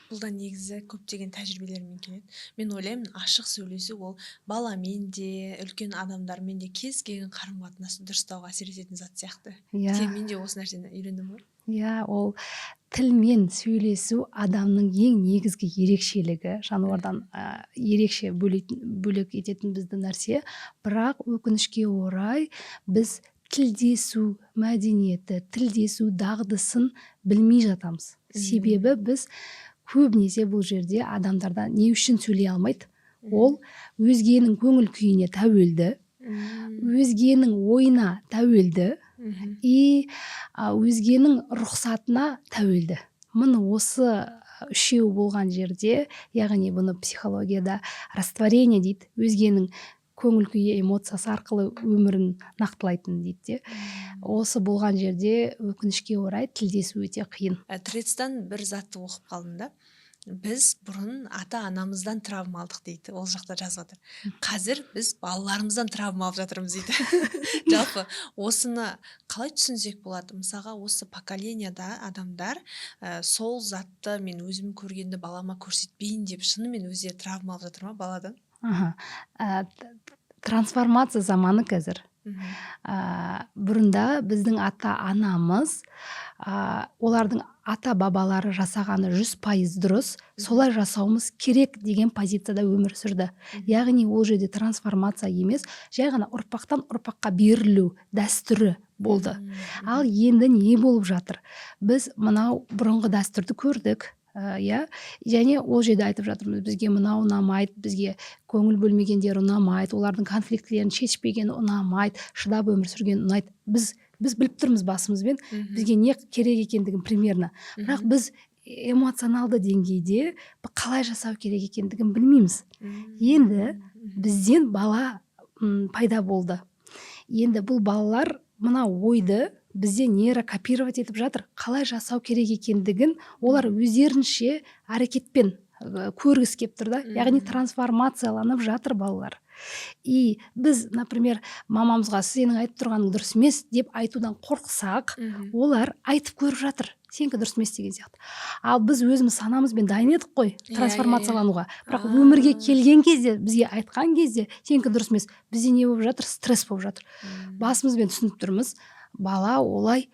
Бұл да негізі көптеген тәжірибелермен келеді. Мен ойлаймын, ашық сөйлесу ол баламен де, үлкен адамдармен де кез келген қарым қатынасты дұрыстауға әсер ететін зат сияқты. Иә. Мен де осы нәрсені үйрендім ғой. Иә, ол тілмен сөйлесу адамның ең негізгі ерекшелігі, жануардан ерекше бөлетін, бөлек ететін бізді нәрсе. Бірақ өкінішке орай, біз тілдесу мәдениеті, тілдесу дағдысын білмей жатамыз. Себебі біз көбінесе бұл жерде адамдарда не үшін сөйлей алмайды? Ол өзгенің көңіл күйіне тәуелді, өзгенің ойына тәуелді и өзгенің рұқсатына тәуелді. Міне, осы үшеуі болған жерде, яғни бұны психологияда растворение дейді, өзгенің көңіл күйі, эмоциясы арқылы өмірін нақтылайтын дейді де. Осы болған жерде, өкінішке орай, тілдесу өте қиын. Тредстан бір затты оқып қалдым да. Біз бұрын ата анамыздан травма алдық дейді, ол жақта жазып жатыр. Қазір біз балаларымыздан травма алып жатырмыз дейді. Жалпы осыны қалай түсінсек болады? Мысалға, осы поколенияда адамдар сол затты, мен өзім көргенді балама көрсетпейін деп, шынымен өздері травма алып жатыр ма баладан? Аха, трансформация заманы қазір. Бұрында біздің ата анамыз, олардың ата бабалары жасағаны 100% дұрыс, солай жасауымыз керек деген позицияда өмір сүрді. Яғни ол жерде трансформация емес, жай ғана ұрпақтан ұрпаққа берілу дәстүрі болды. Ал енді не болып жатыр? Біз мынау бұрынғы дәстүрді көрдік, иә, және ол жерде айтып жатырмыз: бізге мынау ұнамайды, бізге көңіл бөлмегендері ұнамайды, олардың конфликтілерін шешпегені ұнамайды, шыдап өмір сүргені ұнайды. Біз біліп тұрмыз басымызбен бізге не керек екендігін примерно, бірақ біз эмоционалды деңгейде қалай жасау керек екендігін білмейміз. Енді бізден бала пайда болды. Енді бұл балалар мына ойды бізде нейрокопировать етіп жатыр. Қалай жасау керек екендігін олар өздерінше әрекетпен көргісі келіп тұр да. Яғни трансформацияланып жатыр балалар. И біз, например, мамамызға «Сенің айтып тұрғаның дұрыс емес» деп айтудан қорықсақ, олар айтып көріп жатыр, сенікі дұрыс емес деген сияқты. Ал біз өзіміз санамызбен дайын едік қой Иә, иә, иә. трансформациялануға, бірақ өмірге келген кезде, бізге айтқан кезде «Сенікі дұрыс емес», бізде не болып жатыр? Стресс болып жатыр. Басымызбен түсініп тұрмыз, бала олай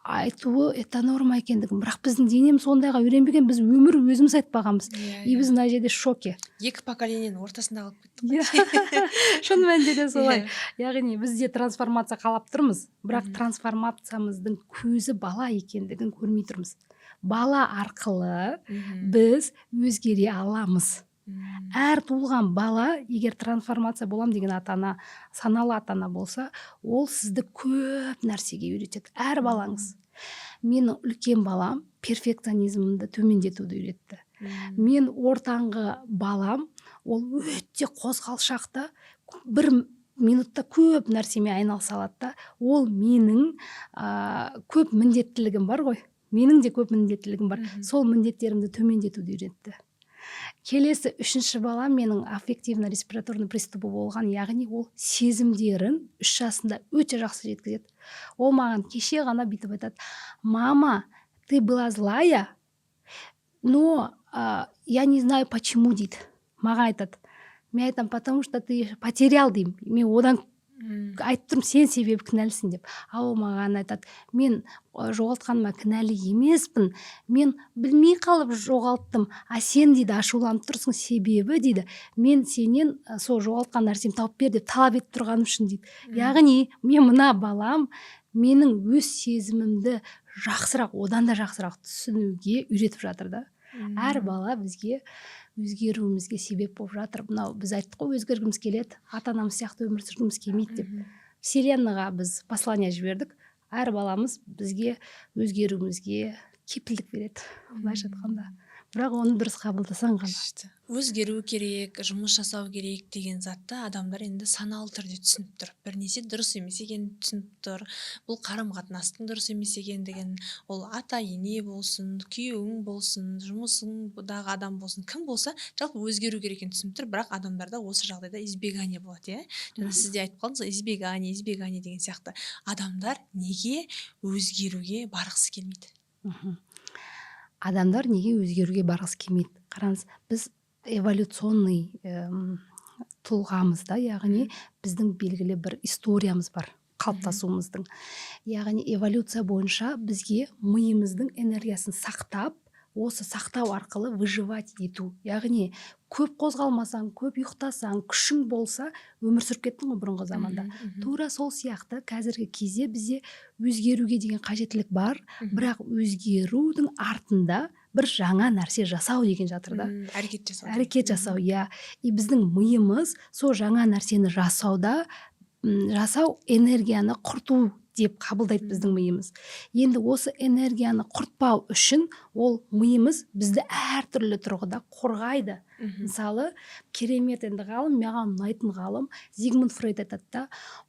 айтуы это норма екендігін, бірақ біздің денеміз ондайға үйренбеген, біз өмір өзіміз айтпағанбыз. И біз мына жерде в шоке. Екі поколениенің ортасында қалып кеттік қой. Иә, шын мәнінде де солай. Яғни біз де трансформация қалап тұрмыз, бірақ трансформациямыздың көзі бала екендігін көрмей тұрмыз. Бала арқылы біз өзгере аламыз. Әр туылған бала, егер трансформация болам деген ата ана, саналы ата ана болса, ол сізді көп нәрсеге үйретеді, әр балаңыз. Менің үлкен балам перфекционизмді төмендетуді үйретті. Мен ортаңғы балам, ол өте қозғалшақ та, бір минутта көп нәрсемен айналыса алады да. Ол менің көп міндеттілігім бар ғой, менің де көп міндеттілігім бар, сол міндеттерімді төмендетуді үйретті. Келесі үшінші балам менің аффективно респираторный приступы болған, яғни ол сезімдерін 3 жасында өте жақсы жеткізеді. Ол маған кеше ғана бүйтіп айтады: «Мама, ты была злая, но я не знаю почему», — дейді. Маған айтады: Мен айтамын: «Потому что ты потерял», — деймін. Мен одан айтып тұрмын, сен себебі кінәлісің деп. А ол маған айтады: «Мен жоғалтқаныма кінәлі емеспін, мен білмей қалып жоғалттым, а сен, — дейді, — ашуланып тұрсың, себебі, — дейді, — мен сенен сол жоғалтқан нәрсемді тауып бер деп талап етіп тұрғаным үшін», — дейді. Яғни мен мына балам менің өз сезімімді жақсырақ, одан да жақсырақ түсінуге үйретіп жатыр да. Әр бала бізге өзгеруімізге себеп болып жатыр. Мынау біз айттық қой, өзгергіміз келеді, ата анамыз сияқты өмір сүргіміз келмейді деп. Вселенныйға біз послание жібердік, әр баламыз бізге өзгеруімізге кепілдік береді, былайша айтқанда, бірақ оны дұрыс қабылдасаң ғана. Күшті. Өзгеру керек, жұмыс жасау керек деген затты адамдар енді саналы түрде түсініп тұр, бір нәрсе дұрыс емес екенін түсініп тұр, бұл қарым қатынастың дұрыс емес екендігін, ол ата ене болсын, күйеуің болсын, жұмысыңдағы адам болсын, кім болса, жалпы өзгеру керек екенін түсініп тұр. Бірақ адамдарда осы жағдайда избегание болады, иә. Жаңа сіз де айтып қалдыңыз ғой, избегание, избегание деген сияқты. Адамдар неге өзгеруге барғысы келмейді? Адамдар неге өзгеруге барғысы келмейді? Қараңыз, біз эволюционный тұлғамыз да, яғни біздің белгілі бір историямыз бар қалыптасуымыздың. Яғни эволюция бойынша бізге миымыздың энергиясын сақтап, осы сақтау арқылы выживать ету, яғни көп қозғалмасаң, көп ұйықтасаң, күшің болса, өмір сүріп кеттің ғой бұрынғы заманда. Тура сол сияқты қазіргі кезде бізде өзгеруге деген қажеттілік бар, бірақ өзгерудің артында бір жаңа нәрсе жасау деген жатыр да. Әрекет жасау. Әрекет жасау, иә. И біздің миымыз сол жаңа нәрсені жасауда, жасау энергияны құрту деп қабылдайды біздің миымыз. Енді осы энергияны құртпау үшін ол миымыз бізді әртүрлі тұрғыда қорғайды. Мысалы, керемет енді ғалым, маған ұнайтын ғалым Зигмунд Фрейд айтады да,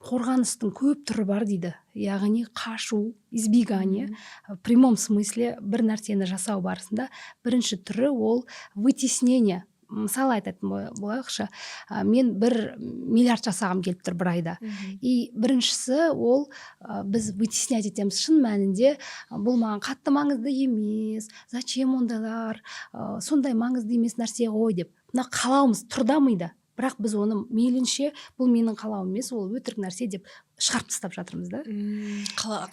қорғаныстың көп түрі бар дейді. Яғни қашу, избегание в прямом смысле, бір нәрсені жасау барысында бірінші түрі ол вытеснение. Мысалы айтатын болайықшы, мен 1 миллиард жасағым келіп тұр бір айда. И біріншісі ол біз вытеснять етеміз, шын мәнінде бұл маған қатты маңызды емес, зачем ондайлар, сондай маңызды емес нәрсе ғой деп. Мына қалауымыз тұр да мида, бірақ біз оны мейлінше бұл менің қалауым емес, ол өтірік нәрсе деп шығарып тастап жатырмыз да.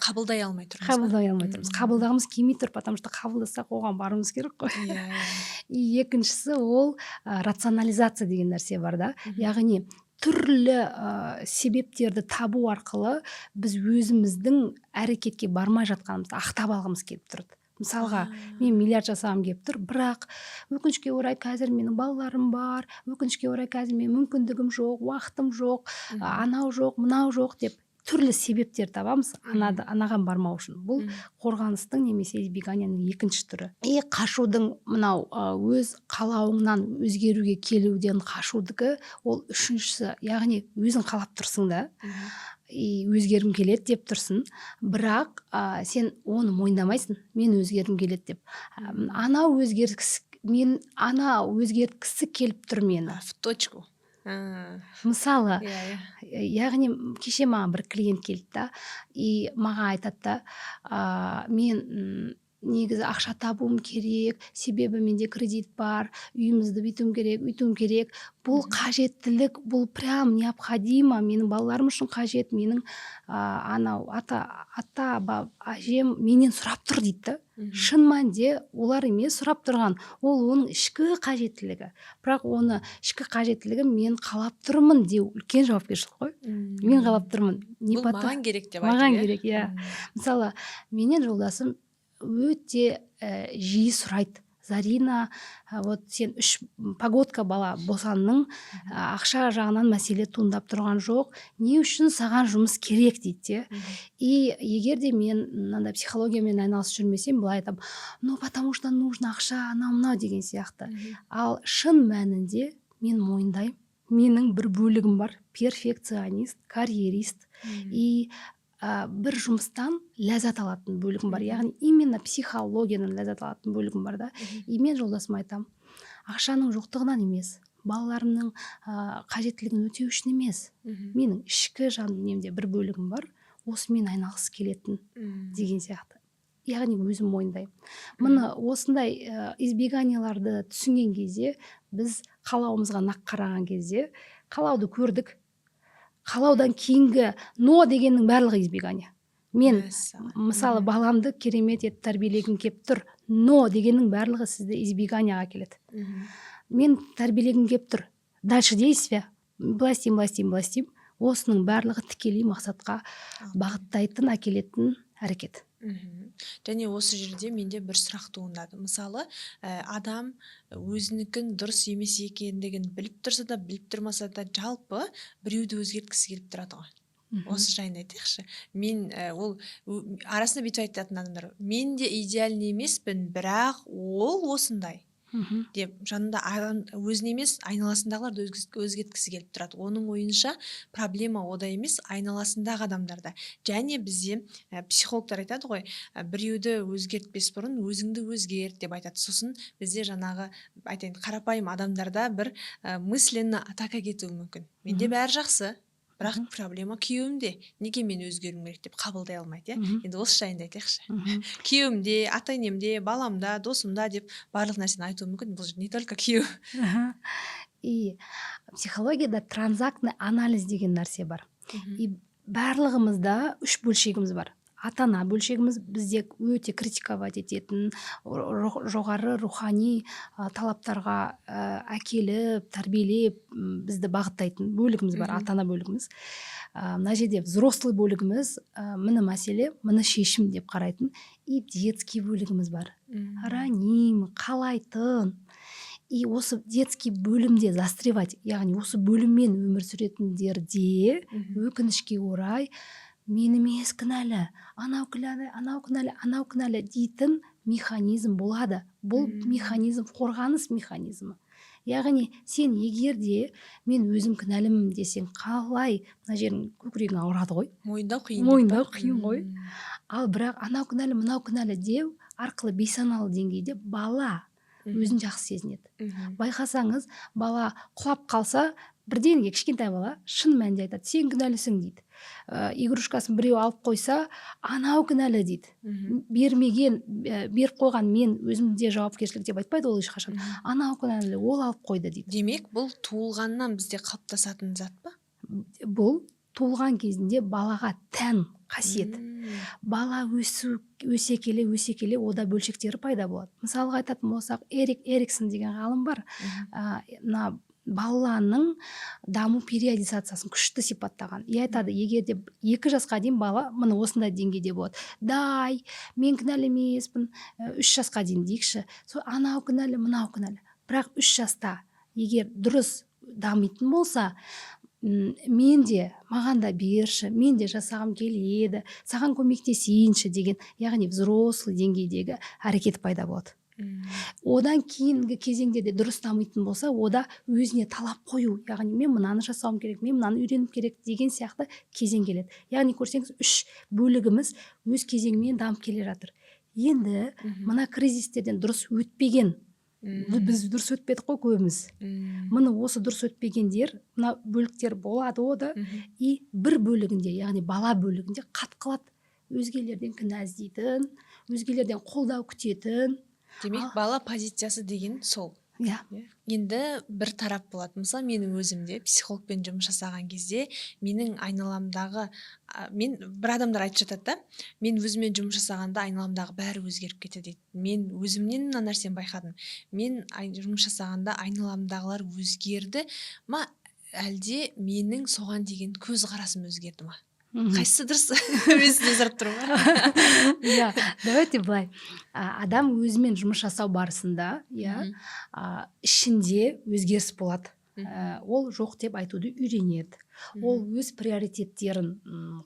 Қабылдай алмай тұрмыз ба? Қабылдай алмай тұрмыз, қабылдағымыз келмей тұр, потому что қабылдасақ, оған баруымыз керек қой. иә иә. И екіншісі ол рационализация деген нәрсе бар да. Яғни түрлі себептерді табу арқылы біз өзіміздің әрекетке бармай жатқанымызды ақтап алғымыз келіп тұрды. Мысалға, мен миллиард жасағым келіп тұр, бірақ өкінішке орай қазір менің балаларым бар, өкінішке орай қазір менің мүмкіндігім жоқ, уақытым жоқ, анау жоқ, мынау жоқ деп түрлі себептер табамыз анаған бармау үшін. Бұл қорғаныстың немесе избеганияның екінші түрі. И қашудың мынау өз қалауыңнан өзгеруге келуден қашудікі ол үшіншісі. Яғни өзің қалап тұрсың да, и өзгергім келеді деп тұрсың, бірақ сен оны мойындамайсың, мен өзгергім келеді деп. Анау өзгергісі, мен ана өзгерткісі келіп тұр мені. В точку. Мысалы, иә иә яғни кеше маған бір клиент келді да, и маған айтады да: «Мен негізі ақша табуым керек, себебі менде кредит бар, үйімізді бүйтуім керек, өйтуім керек, бұл қажеттілік, бұл прям необходимо, менің балаларым үшін қажет, менің анау ата әжем менен сұрап тұр», — дейді да. Шын мәнінде олар емес сұрап тұрған, ол оның ішкі қажеттілігі. Бірақ оны ішкі қажеттілігі мен қалап тұрмын деу үлкен жауапкершілік қой. Мен қалап тұрмын не бұл маған керек деп маған айту, иә? керек, иә. Мысалы, менен жолдасым өте жиі сұрайды: «Зарина, вот сен үш погодка бала босанның, ақша жағынан мәселе туындап тұрған жоқ, не үшін саған жұмыс керек?» — дейді де. И егер де мен мынандай психологиямен айналысып жүрмесем, былай айтамын: «Ну, потому что нужно ақша», анау мынау деген сияқты. Ал шын мәнінде мен мойындаймын, менің бір бөлігім бар перфекционист, карьерист и бір жұмыстан ләззат алатын бөлігім бар, яғни именно психологиядан ләззат алатын бөлігім бар да. И мен жолдасыма айтамын: «Ақшаның жоқтығынан емес, балаларымның қажеттілігін өтеу үшін емес, менің ішкі жан дүниемде бір бөлігім бар осымен айналғысы келетін», — деген сияқты. Яғни өзім мойындаймын. Міне, осындай избеганияларды түсінген кезде, біз қалауымызға нақ қараған кезде, қалауды көрдік, қалаудан кейінгі «но» дегеннің барлығы избегание. Мен, Мәссаған. мысалы, баламды керемет етіп тәрбиелегім келіп тұр, «но» дегеннің барлығы сізді избеганияға әкеледі. Мен тәрбиелегім келіп тұр, дальше действие, былай істеймін, былай істеймін, былай істеймін. Осының барлығы тікелей мақсатқа бағыттайтын, әкелетін әрекет. Және осы жерде менде бір сұрақ туындады. Мысалы, адам өзінікін дұрыс емес екендігін біліп тұрса да, біліп тұрмаса да, жалпы біреуді өзгерткісі келіп тұрады ғой. Осы жайында айтайықшы. Мен ол арасында бүйтіп айтатын адамдар: «Мен де идеальный емеспін, бірақ ол осындай», – деп, жанында адам өзін емес, айналасындағыларды өзгерткісі келіп тұрады. Оның ойынша, проблема ода емес, айналасындағы адамдарда. Және бізде психологтар айтады ғой, біреуді өзгертпес бұрын өзіңді өзгерт деп айтады. Сосын бізде жаңағы, айтайын, қарапайым адамдарда бір мысленно атака кетуі мүмкін: «Менде бәрі жақсы, бірақ проблема күйеуімде, неге мен өзгеруім керек?» – деп қабылдай алмайды, иә. Енді осы жайында айтайықшы. Күйеуімде, ата енемде, баламда, досымда деп барлық нәрсені айтуы мүмкін, бұл жерде не только күйеу. И психологияда транзактный анализ деген нәрсе бар. И барлығымызда үш бөлшегіміз бар. Ата ана бөлшегіміз, бізде өте критиковать ететін, жоғары рухани талаптарға әкеліп, тәрбиелеп, бізді бағыттайтын бөлігіміз бар, ата ана бөлігіміз. Мына жерде взрослый бөлігіміз, міне мәселе, міне шешім деп қарайтын. И детский бөлігіміз бар, ранимый, қалайтын. И осы детский бөлімде застревать, яғни осы бөліммен өмір сүретіндерде, өкінішке орай, «мен емес кінәлі, анау кінәлі, анау кінәлі, анау кінәлі» дейтін механизм болады. Бұл механизм қорғаныс механизмі. Яғни сен егер де «мен өзім кінәлімін» десең, қалай, мына жерің, көкірегің ауырады ғой. Мойындау қиын деп па? Мойындау қиын ғой. Ал бірақ «анау кінәлі, мынау кінәлі» деу арқылы бейсаналы деңгейде бала өзін жақсы сезінеді. Байқасаңыз, бала құлап қалса бірден, кішкентай бала шын мәнінде айтады: «Сен кінәлісің», – дейді. Игрушкасын біреу алып қойса, «анау кінәлі» дейді. Бермеген, беріп қойған мен, өзімде жауапкершілік деп айтпайды ол ешқашан. «Анау кінәлі, ол алып қойды» дейді. Демек, бұл туылғаннан бізде қалыптасатын зат па? Бұл туылған кезінде балаға тән қасиет. Бала өсе келе, өсе келе ода бөлшектері пайда болады. Мысалға айтатын болсақ, Эрик Эриксон деген ғалым бар. Мына баланың даму периодизациясын күшті сипаттаған. И айтады, егер де 2 жасқа дейін бала міне осындай деңгейде болады: «Дай, мен кінәлі емеспін». 3 жасқа дейін дейікші, сол анау кінәлі, мынау кінәлі. Бірақ 3 жаста егер дұрыс дамитын болса, «мен де, маған да берші, мен де жасағым келеді, саған көмектесейінші» деген, яғни взрослый деңгейдегі әрекет пайда болады. Одан кейінгі кезеңде де дұрыс дамитын болса, ода өзіне талап қою, яғни мен мынаны жасауым керек, мен мынаны үйренуім керек деген сияқты кезең келеді. Яғни көрсеңіз, үш бөлігіміз өз кезеңімен дамып келе жатыр. Енді мына кризистерден дұрыс өтпеген, біз дұрыс өтпедік қой көбіміз, міне, осы дұрыс өтпегендер, мына бөліктер болады ода. И бір бөлігінде, яғни бала бөлігінде қатып қалады, өзгелерден кінә іздейтін, өзгелерден қолдау күтетін. Демек, бала позициясы деген сол. Иә. Иә. Енді бір тарап болады. Мысалы, менің өзім де психологпен жұмыс жасаған кезде менің айналамдағы, мен бір адамдар айтып жатады да: «Мен өзіммен жұмыс жасағанда айналамдағы бәрі өзгеріп кетеді», – дейді. Мен өзімнен мына нәрсені байқадым: мен жұмыс жасағанда айналамдағылар өзгерді ма, әлде менің соған деген көзқарасым өзгерді ма? Қайсысы дұрыс? Мен сізден сұрап тұрмын. Иә, давайте былай. Адам өзімен жұмыс жасау барысында, иә, ішінде өзгеріс болады. Ол жоқ деп айтуды үйренеді, ол өз приоритеттерін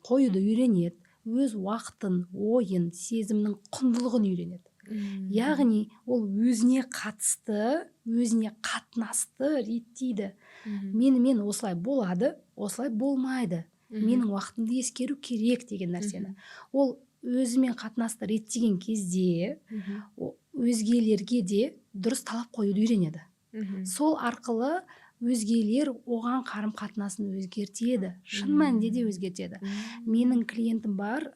қоюды үйренеді, өз уақытын, ойын, сезімнің құндылығын үйренеді. Яғни ол өзіне қатысты, өзіне қатынасты реттейді. Менімен осылай болады, осылай болмайды, менің уақытымды ескеру керек деген нәрсені. Ол өзімен қатынасты реттеген кезде өзгелерге де дұрыс талап қоюды үйренеді. Сол арқылы Өзгелер оған қарым қатынасын өзгертеді, шын мәнінде де өзгертеді. Менің клиентім бар,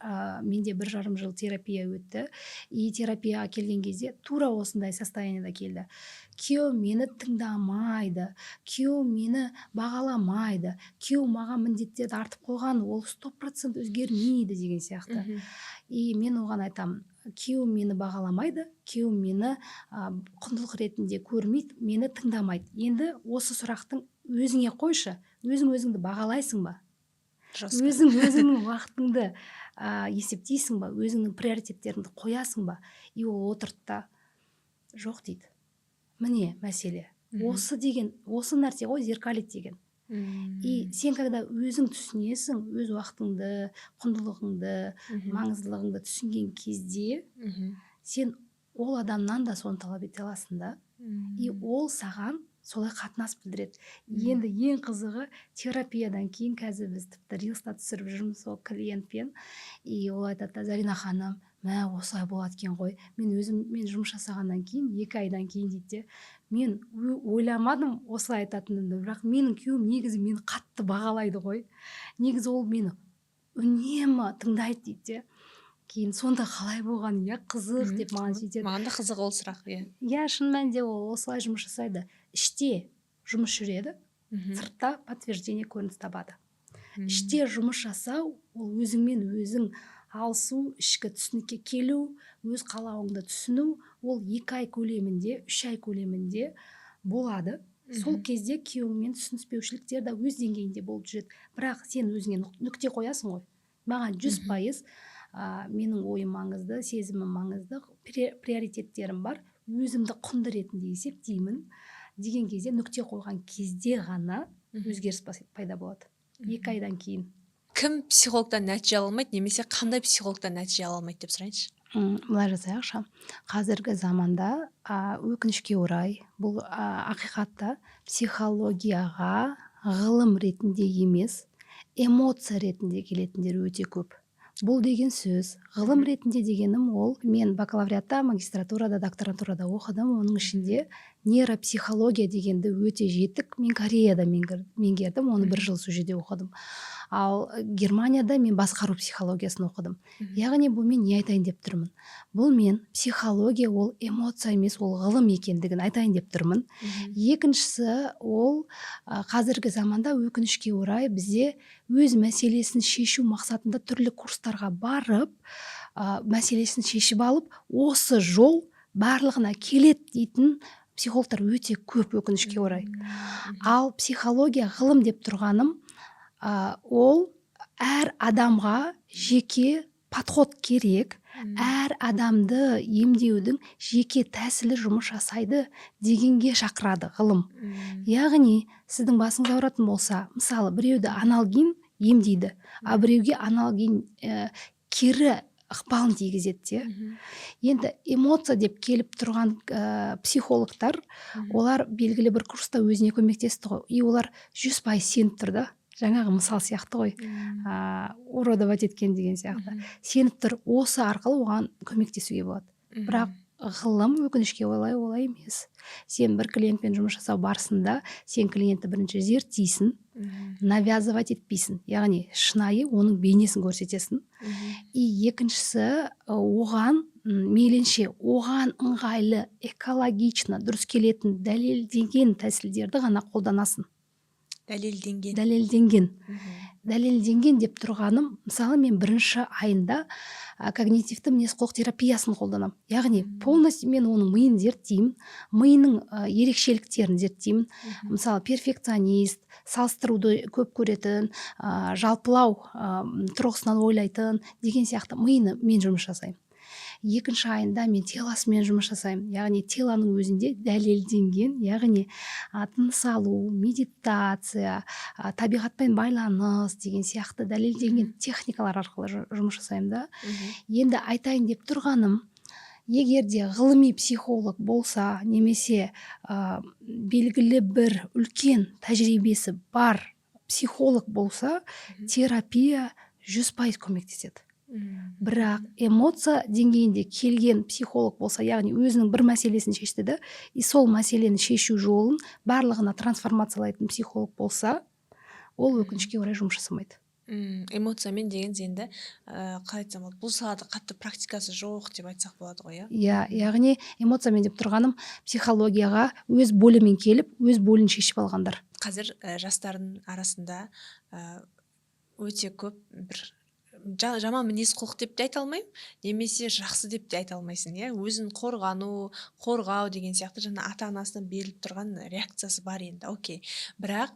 менде 1,5 жыл терапия өтті. И терапияға келген кезде тура осындай состояниеда келді: күйеуім мені тыңдамайды, күйеуім мені бағаламайды, күйеуім маған міндеттерді артып қойған, ол 100% өзгермейді деген сияқты. И мен оған айтамын: күйеуім мені бағаламайды, күйеуім мені құндылық ретінде көрмейді, мені тыңдамайды. Енді осы сұрақтың өзіңе қойшы: өзің өзіңді бағалайсың ба? Жестко. Өзің өзіңнің уақытыңды есептейсің ба? Өзіңнің приоритеттеріңді қоясың ба? И ол отырды да, жоқ дейді. Міне мәселе. Осы деген, осы нәрсе ғой зеркалить деген. И сен когда өзің түсінесің, өз уақытыңды, құндылығыңды, маңыздылығыңды түсінген кезде, сен ол адамнан да соны талап ете аласың да. И ол саған солай қатынас білдіреді. Енді ең қызығы, терапиядан кейін қазір біз тіпті рилста түсіріп жүрміз сол клиентпен. И ол айтады да: «Зарина ханым, мә, осылай болады екен ғой, мен өзім мен жұмыс жасағаннан кейін, 2 айдан кейін, – дейді де, – мен ойламадым осылай айтатынымды, бірақ менің күйеуім негізі мені қатты бағалайды ғой, негізі ол мені үнемі тыңдайды», – дейді де. Кейін сонда қалай болған, иә, қызық деп маған сөйтеді. Маған да қызық ол сұрақ, иә. Иә, шын мәнінде ол осылай жұмыс жасайды: іште жұмыс жүреді, сыртта подтверждение, көрініс табады. Іште жұмыс жасау – ол өзіңмен өзің алысу, ішкі түсінікке келу, өз қалауыңды түсіну. Ол 2 ай көлемінде, 3 ай көлемінде болады. Сол кезде күйеуіңмен түсініспеушіліктер де өз деңгейінде болып жүреді, бірақ сен өзіңе нүкте қоясың ғой: маған жүз пайыз менің ойым маңызды, сезімім маңызды, приоритеттерім бар, өзімді құнды ретінде есептеймін деген кезде, нүкте қойған кезде ғана өзгеріс пайда болады 2 айдан кейін. Кім психологтан нәтиже ала алмайды немесе қандай психологтан нәтиже ала алмайды деп сұрайыншы. Былай жасайықшы. Қазіргі заманда, өкінішке орай, бұл ақиқатта психологияға ғылым ретінде емес, эмоция ретінде келетіндер өте көп. Бұл деген сөз, ғылым ретінде дегенім, ол мен бакалавриатта, магистратурада, докторантурада оқыдым. Оның ішінде нейропсихология дегенді өте жетік мен Кореяда меңгердім, оны бір жыл сол жерде оқыдым. Ал Германияда мен басқару психологиясын оқыдым. Яғни бұл мен не айтайын деп тұрмын? Бұл мен психология ол эмоция емес, ол ғылым екендігін айтайын деп тұрмын. Екіншісі, ол қазіргі заманда, өкінішке орай, бізде өз мәселесін шешу мақсатында түрлі курстарға барып, мәселесін шешіп алып, осы жол барлығына келеді дейтін психологтар өте көп, өкінішке орай. Ал психология ғылым деп тұрғаным, ол әр адамға жеке подход керек, әр адамды емдеудің жеке тәсілі жұмыс жасайды дегенге шақырады ғылым. Яғни сіздің басыңыз ауыратын болса, мысалы, біреуді аналгин емдейді, а біреуге аналгин кері ықпалын тигізеді де. Енді эмоция деп келіп тұрған психологтар, олар белгілі бір курста өзіне көмектесті ғой, и олар 100% сеніп тұр да, жаңағы мысал сияқты ғой, уродовать еткен деген сияқты, сеніп тұр, осы арқылы оған көмектесуге болады. Бірақ ғылым, өкінішке орай, олай емес. Сен бір клиентпен жұмыс жасау барысында сен клиентті бірінші зерттейсің, навязывать етпейсің, яғни шынайы оның бейнесін көрсетесің. И екіншісі, оған мейлінше оған ыңғайлы, экологично дұрыс келетін, дәлелденген тәсілдерді ғана қолданасың. Дәлелденген. Дәлелденген. Дәлелденген деп тұрғаным, мысалы, мен бірінші айында когнитивті мінез құлық терапиясын қолданамын, яғни полностью мен оның миын зерттеймін, миының ерекшеліктерін зерттеймін. Мысалы, перфекционист, салыстыруды көп көретін, жалпылау тұрғысынан ойлайтын деген сияқты миыны мен жұмыс жасаймын. Екінші айында мен тело сымен жұмыс жасаймын, яғни тело ның өзінде дәлелденген, яғни тыныс алу, медитация, табиғатпен байланыс деген сияқты дәлелденген техникалар арқылы жұмыс жасаймын да. Енді айтайын деп тұрғаным, егер де ғылыми психолог болса немесе белгілі бір үлкен тәжірибесі бар психолог болса, терапия 100% көмектеседі. Бірақ эмоция деңгейінде келген психолог болса, яғни өзінің бір мәселесін шешті да, и сол мәселені шешу жолын барлығына трансформациялайтын психолог болса, ол, өкінішке орай, жұмыс жасамайды. Эмоциямен деген енді, қалай айтсам болады, бұл салада қатты практикасы жоқ деп айтсақ болады ғой, иә? Иә, яғни эмоциямен деп тұрғаным — психологияға өз болімен келіп, өз болін шешіп алғандар. Қазір жастардың арасында өте көп бір жаман мінез құлық деп те айта алмаймын немесе жақсы деп те айта алмайсың, иә, өзін қорғану, қорғау деген сияқты жаңа ата анасынан беріліп тұрған реакциясы бар енді, окей. Бірақ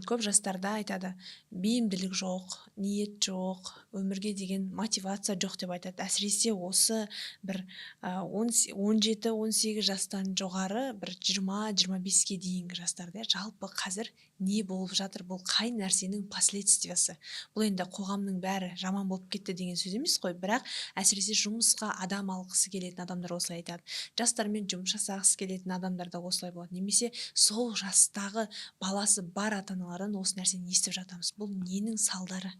көп жастарда айтады: бейімділік жоқ, ниет жоқ, өмірге деген мотивация жоқ деп айтады. Әсіресе осы бір 17-18 жастан жоғары, бір 20-25-ке дейінгі жастарда. Жалпы қазір не болып жатыр? Бұл қай нәрсенің последствиясы? Бұл енді қоғамның бәрі жаман болып кетті деген сөз емес қой, бірақ әсіресе жұмысқа адам алғысы келетін адамдар осылай айтады, жастармен жұмыс жасағысы келетін адамдар да осылай болады немесе сол жастағы баласы бар ата аналардан осы нәрсені естіп жатамыз. Бұл ненің салдары?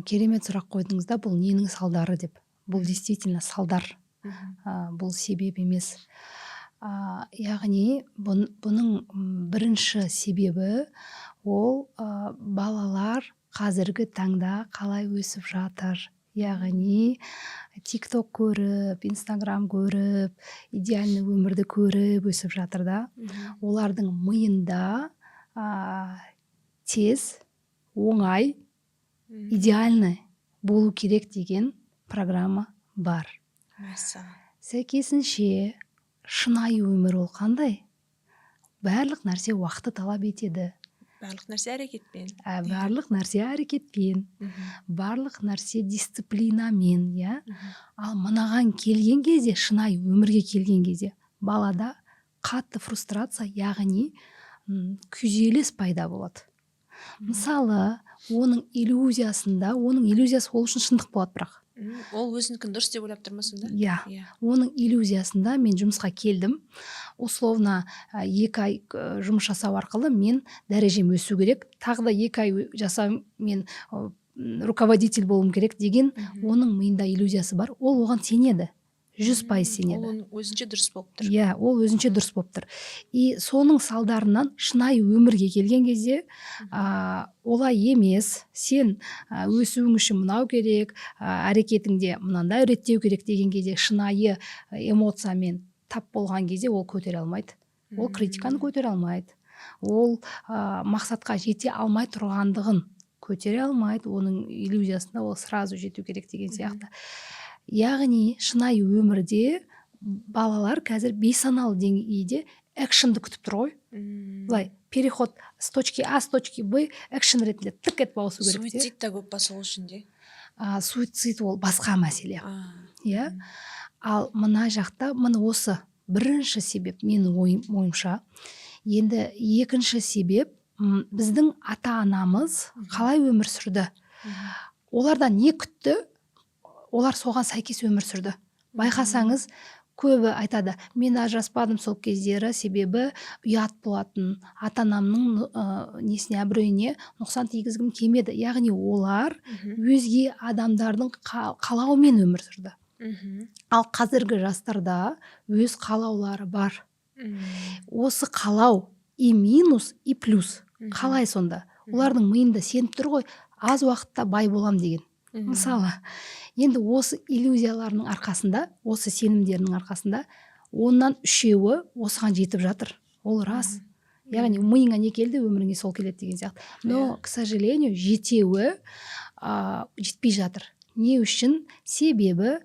Керемет сұрақ қойдыңыз да, бұл ненің салдары деп. Бұл действительно салдар, бұл себеп емес. Яғни бұның бірінші себебі ол балалар қазіргі таңда қалай өсіп жатыр, яғни Тик Ток көріп, Инстаграм көріп, идеальный өмірді көріп өсіп жатыр да. Олардың миында тез, оңай, идеальный болу керек деген программа бар. Сәйкесінше, шынайы өмір ол қандай? Барлық нәрсе уақытты талап етеді. Барлық нәрсе әрекетпен. Барлық нәрсе әрекетпен, барлық нәрсе дисциплинамен, иә. Ал мынаған келген кезде, шынайы өмірге келген кезде балада қатты фрустрация, яғни күйзеліс пайда болады. Мысалы, оның иллюзиясында, оның иллюзиясы ол үшін шындық болады, бірақ Ол өзінікін дұрыс деп ойлап тұр ма сонда? Иә. Оның иллюзиясында мен жұмысқа келдім, условно, 2 ай жұмыс жасау арқылы мен дәрежем өсу керек, тағы да 2 ай жасау, мен руководитель болуым керек деген. Оның миында иллюзиясы бар, ол оған сенеді, 100% сенеді. Ол оның өзінше дұрыс болып тұр. Иә, ол өзінше дұрыс болып тұр. И соның салдарынан шынайы өмірге келген кезде олай емес, сен өсуің үшін мынау керек, әрекетіңде мынандай реттеу керек деген кезде, шынайы эмоциямен тап болған кезде ол көтере алмайды, ол критиканы көтере алмайды, ол мақсатқа жете алмай тұрғандығын көтере алмайды. Оның иллюзиясында ол сразу жету керек деген сияқты. Яғни шынайы өмірде балалар қазір бейсаналы деңгейде экшнді күтіп тұр ғой. Былай переход с точки А с точки Б экшн ретінде тық етіп ауысу керек те. Суицид та көп па сол үшін де? Суицид ол басқа мәселе, иә. Ал мына жақта міне осы бірінші себеп менің ойымша. Енді екінші себеп, біздің ата анамыз қалай өмір сүрді, олардан не күтті, олар соған сәйкес өмір сүрді. Байқасаңыз, көбі айтады: мен ажыраспадым сол кездері, себебі ұят болатын, ата анамның несіне, абыройына нұқсан тигізгім келмеді. Яғни олар өзге адамдардың қалауымен өмір сүрді. Ал қазіргі жастарда өз қалаулары бар. Осы қалау и минус, и плюс. Қалай сонда? Олардың миында сеніп тұр ғой, аз уақытта бай болам деген. Мысалы, енді осы иллюзияларының арқасында, осы сенімдерінің арқасында оннан үшеуі осыған жетіп жатыр, ол рас. Яғни миыңа не келді, өміріңе сол келеді деген сияқты. Но к сожалению, жетеуі жетпей жатыр. Не үшін? Себебі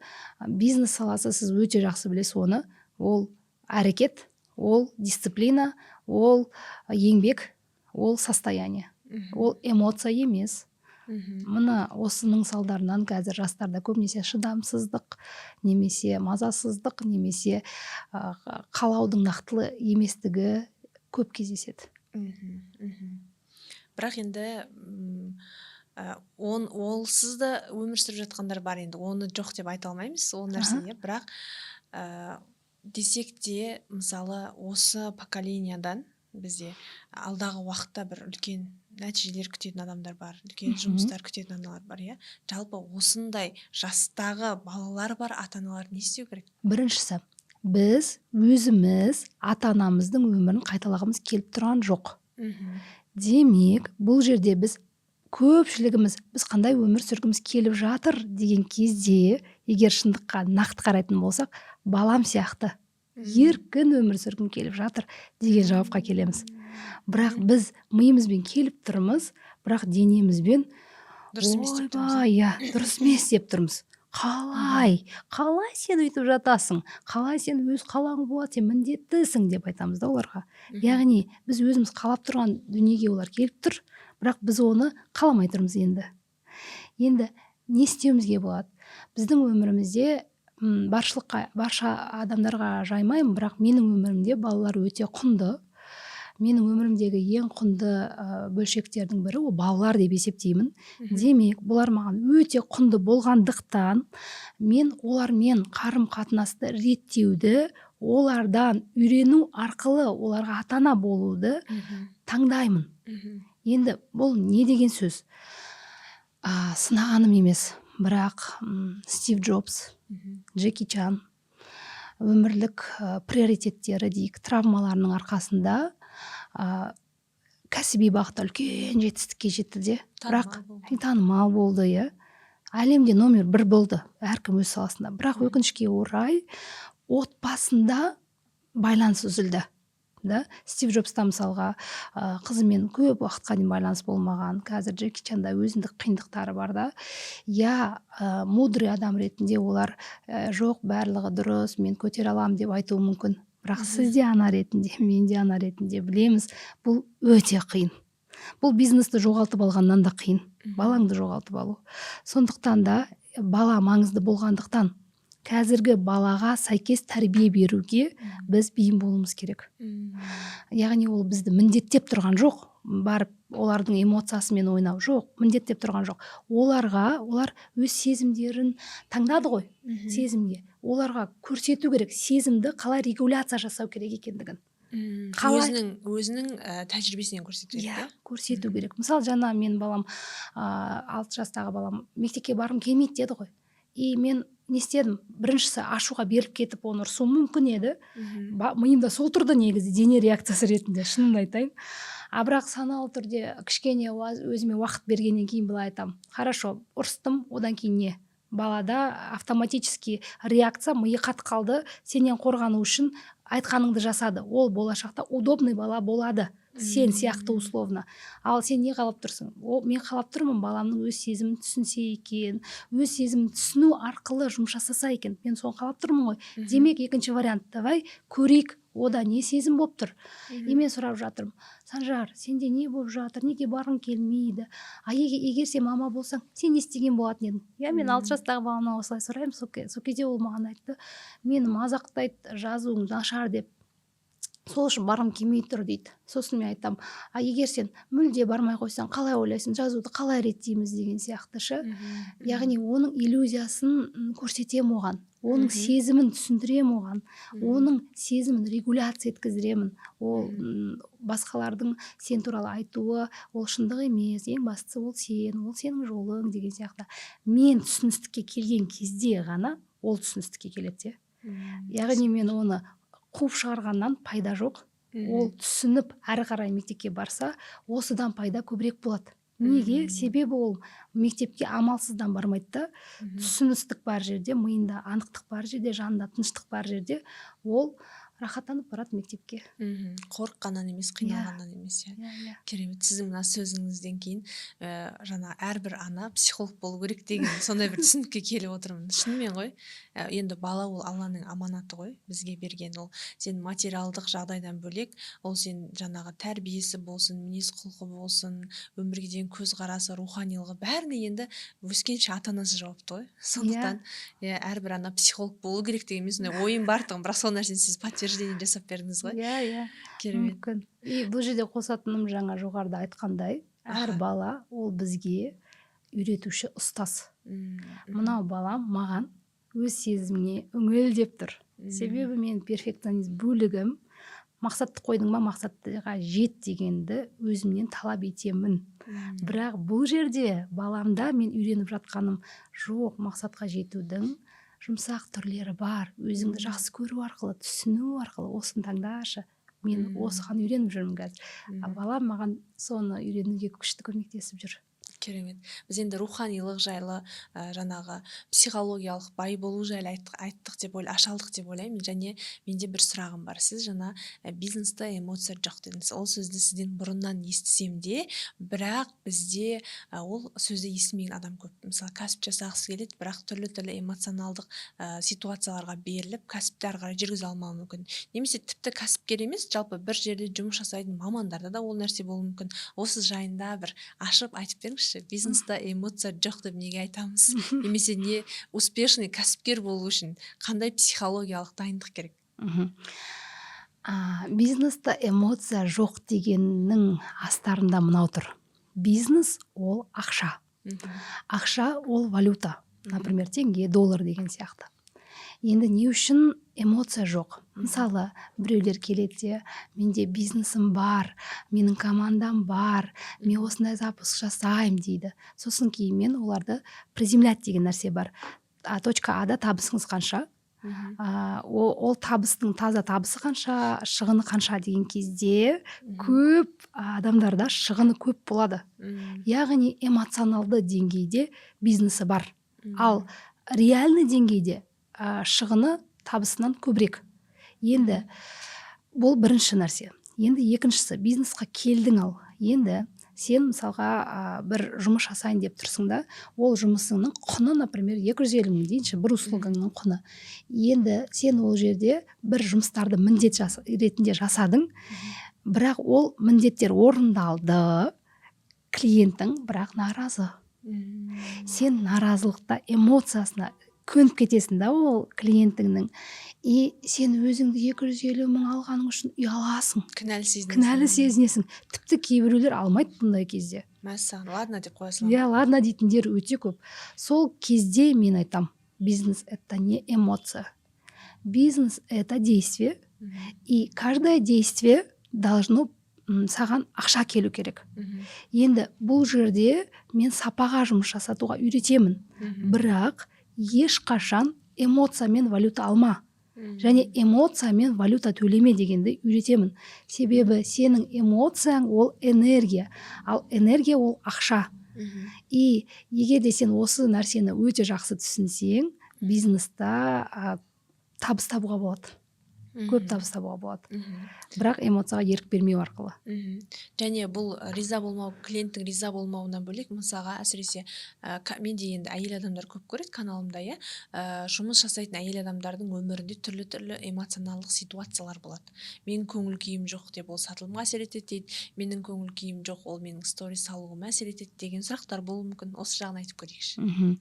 бизнес саласы, сіз өте жақсы білесіз оны, ол әрекет, ол дисциплина, ол еңбек, ол состояние, ол эмоция емес. Мына осының салдарынан қазір жастарда көбінесе шыдамсыздық немесе мазасыздық немесе қалаудың нақтылы еместігі көп кездеседі. Мхм, мхм. Бірақ енді олсыз да өмір сүріп жатқандар бар енді, оны жоқ деп айта алмаймыз ол нәрсені, бірақ десек те, мысалы, осы поколениядан бізде алдағы уақытта бір үлкен Нәтижелер күтетін адамдар бар, үлкен жұмыстар күтетін аналар бар, иә. Жалпы осындай жастағы балалар бар ата аналар не істеу керек? Біріншісі, біз өзіміз ата анамыздың өмірін қайталағымыз келіп тұрған жоқ. Демек, бұл жерде біз, көпшілігіміз, біз қандай өмір сүргіміз келіп жатыр деген кезде, егер шындыққа нақты қарайтын болсақ, балам сияқты еркін өмір сүргім келіп жатыр деген жауапқа келеміз. Бірақ біз миымызбен келіп тұрмыз, бірақ денемізбен дұрыс емес деп тұрмыз. Ойбай, иә, дұрыс емес деп тұрмыз. Қалай сен өйтіп жатасың, қалай сен өз қалауың болады, сен міндеттісің деп айтамыз да оларға. Яғни біз өзіміз қалап тұрған дүниеге олар келіп тұр, бірақ біз оны қаламай тұрмыз. Енді не істеуімізге болады? Біздің өмірімізде, баршылыққа, барша адамдарға жаймаймын, бірақ менің өмірімде балалар өте құнды. Менің өмірімдегі ең құнды бөлшектердің бірі ол балалар деп есептеймін. Демек, бұлар маған өте құнды болғандықтан, мен олармен қарым қатынасты реттеуді, олардан үйрену арқылы оларға ата ана болуды таңдаймын. Енді бұл не деген сөз? Сынағаным емес, бірақ Стив Джобс, Джеки Чан өмірлік приоритеттері дейік, травмаларының арқасында кәсіби бағытта үлкен жетістікке жетті де, бірақ Танымал болды. Танымал болды, иә, әлемде номер бір болды әркім өз саласында. Бірақ өкінішке орай, отбасында байланыс үзілді да. Стив Джобста, мысалға, қызымен көп уақытқа дейін байланыс болмаған. Қазір Джеки Чанда өзіндік қиындықтары бар да, иә. Мудрый адам ретінде олар жоқ, барлығы дұрыс, мен көтере аламын деп айтуы мүмкін, бірақ сіз де ана ретінде, мен де ана ретінде білеміз, бұл өте қиын. Бұл бизнесті жоғалтып алғаннан да қиын, балаңды жоғалтып алу. Сондықтан да бала маңызды болғандықтан, қазіргі балаға сәйкес тәрбие беруге біз бейім болуымыз керек. Яғни ол бізді міндеттеп тұрған жоқ барып олардың эмоциясымен ойнау, жоқ, міндеттеп тұрған жоқ оларға. Олар өз сезімдерін таңдады ғой. Сезімге оларға көрсету керек, сезімді қалай регуляция жасау керек екендігін. Қалай? Өзінің тәжірибесінен көрсету керек. Иә, иә. Көрсету керек. Мысалы, жаңа менің балам, 6 жастағы балам, мектепке барғым келмейді деді ғой. И мен не істедім? Біріншісі, ашуға беріліп кетіп, оны ұрсуым мүмкін еді. Миымда сол тұрды негізі, дене реакциясы ретінде, шынымды айтайын. А бірақ саналы түрде кішкене өзіме уақыт бергеннен кейін былай айтамын: хорошо, ұрыстым, одан кейін не? Балада автоматически реакция, миы қатып қалды, сенен қорғану үшін айтқаныңды жасады. Ол болашақта удобный бала болады, сен сияқты условно. Ал сен не қалап тұрсың? О, мен қалап тұрмын, баламның өз сезімін түсінсе екен, өз сезімін түсіну арқылы жұмыс жасаса екен, мен соны қалап тұрмын ғой. Демек, екінші вариант: давай көрейік, ода не сезім болып тұр. И мен сұрап жатырмын: Санжар, сенде не болып жатыр, неге барғың келмейді? А егер сен мама болсаң, сен не істеген болатын едің? Иә, мен 6 жастағы баламнан осылай сұраймын. Сол кезде ол маған айтты: мені мазақтайды, жазуың нашар деп, сол үшін барғым келмей тұр дейді. Сосын мен айтамын: а егер сен мүлде бармай қойсаң, қалай ойлайсың, жазуды қалай реттейміз деген сияқты ше. Яғни оның иллюзиясын көрсетемін оған, оның сезімін түсіндіремін оған, оның сезімін регуляция еткіздіремін. Ол басқалардың сен туралы айтуы ол шындық емес, ең бастысы ол сен, ол сенің жолың деген сияқты. Мен түсіністікке келген кезде ғана ол түсіністікке келеді де. Яғни мен оны қуып шығарғаннан пайда жоқ. Ол түсініп, әрі қарай мектепке барса, осыдан пайда көбірек болады. Неге? Себебі ол мектепке амалсыздан бармайды да. Түсіністік бар жерде, миында анықтық бар жерде, жанында тыныштық бар жерде ол рахаттанып барады мектепке. Қорыққаннан емес, қиналғаннан емес, иә. Иә. Керемет. Сіздің мына сөзіңізден кейін жаңа әрбір ана психолог болу керек деген сондай бір түсінікке келіп отырмын шынымен ғой. Енді бала ол Алланың аманаты ғой бізге берген. Ол сен материалдық жағдайдан бөлек, ол сен жаңағы тәрбиесі болсын, мінез құлқы болсын, өмірге деген көзқарасы, руханилығы, бәріне енді өскенше ата анасы жауапты ғой. Сондықтан иә, әрбір ана психолог болу керек деген мен сондай ойым бар тұғын, бірақ сол нәрсені сіз подтверждение жасап бердіңіз ғой. Иә. Керемет. Мүмкін. И бұл жерде қосатыным, жаңа жоғарыда айтқандай, әр бала ол бізге үйретуші ұстаз. Мынау балам маған өз сезіміне үңіл деп тұр. Себебі мен перфекционист бөлігім Мақсатты қойдың ба, мақсатқа жет дегенді өзімнен талап етемін. Бірақ бұл жерде баламда мен үйреніп жатқаным жоқ, мақсатқа жетудің жұмсақ түрлері бар, өзіңді жақсы көру арқылы, түсіну арқылы. Осыны таңдашы. Мен осыған үйреніп жүрмін қазір, а балам маған соны үйренуге күшті көмектесіп жүр. Керемет. Біз енді руханилық жайлы, жаңағы психологиялық бай болу жайлы айттық деп аша алдық деп ойлаймын. Және менде бір сұрағым бар. Сіз жаңа бизнесте эмоция жоқ дедіңіз. Ол сөзді сізден бұрыннан естісем де, бірақ бізде ол сөзді естімеген адам көп. Мысалы, кәсіп жасағысы келеді, бірақ түрлі түрлі эмоционалдық ситуацияларға беріліп, кәсіпті ары қарай жүргізе алмауы мүмкін. Немесе тіпті кәсіпкер емес, жалпы бір жерде жұмыс жасайтын мамандарда да ол нәрсе болуы мүмкін. Осы жайында бір ашып айтып беріңізші. Бизнесте эмоция жоқ деп неге айтамыз? Немесе не успешный кәсіпкер болу үшін қандай психологиялық дайындық керек? Бизнесте эмоция жоқ дегеннің астарында мынау тұр: бизнес ол ақша, ақша ол валюта, например, теңге, доллар деген сияқты. Енді не үшін эмоция жоқ? Мысалы, біреулер келеді де: «Менде бизнесім бар, менің командам бар, мен осындай запуск жасаймын», – дейді. Сосын кейін мен оларды приземлять деген нәрсе бар. А точка А да табысыңыз қанша, ол табыстың таза табысы қанша, шығыны қанша деген кезде, көп адамдарда шығыны көп болады. Яғни эмоционалды деңгейде бизнесі бар, ал реальный деңгейде шығыны табысынан көбірек. Енді бұл бірінші нәрсе. Енді екіншісі: бизнесқа келдің, ал енді сен, мысалға, бір жұмыс жасайын деп тұрсың да, ол жұмысыңның құны, например, 250 мың дейінші, бір услугаңның құны. Енді сен ол жерде бір жұмыстарды міндет ретінде жасадың, бірақ ол міндеттер орындалды, клиентің бірақ наразы. Сен наразылықта эмоциясына көніп кетесің да ол клиентіңнің, и сен өзіңді 250 мың алғаның үшін ұяласың. Кінәлі сезінесің. Кінәлі сезінесің. Тіпті кейбіреулер алмайды бұндай кезде. Мәссаған, ладно деп қоя саламын. Иә, ладно дейтіндер өте көп. Сол кезде мен айтам: бизнес – это не эмоция, бизнес – это действие, и каждое действие должно саған ақша келу керек. Енді бұл жерде мен сапаға жұмыс жасатуға үйретемін, бірақ ешқашан эмоциямен валюта алма және эмоциямен валюта төлеме дегенді үйретемін. Себебі сенің эмоцияң ол энергия, ал энергия ол ақша. И егер де сен осы нәрсені өте жақсы түсінсең, бизнеста табыс табуға болады, көп табыс табуға болады, бірақ эмоцияға ерік бермеу арқылы. Және бұл риза болмау, клиенттің риза болмауынан бөлек, мысалға, әсіресе менде енді әйел адамдар көп көреді каналымда, иә, жұмыс жасайтын әйел адамдардың өмірінде түрлі түрлі эмоционалдық ситуациялар болады. «Менің көңіл күйім жоқ» деп, ол сатылымға әсер етеді дейді. «Менің көңіл күйім жоқ, ол менің сторис салуыма әсер етеді» деген сұрақтар болуы мүмкін. Осы жағын айтып көрейікші.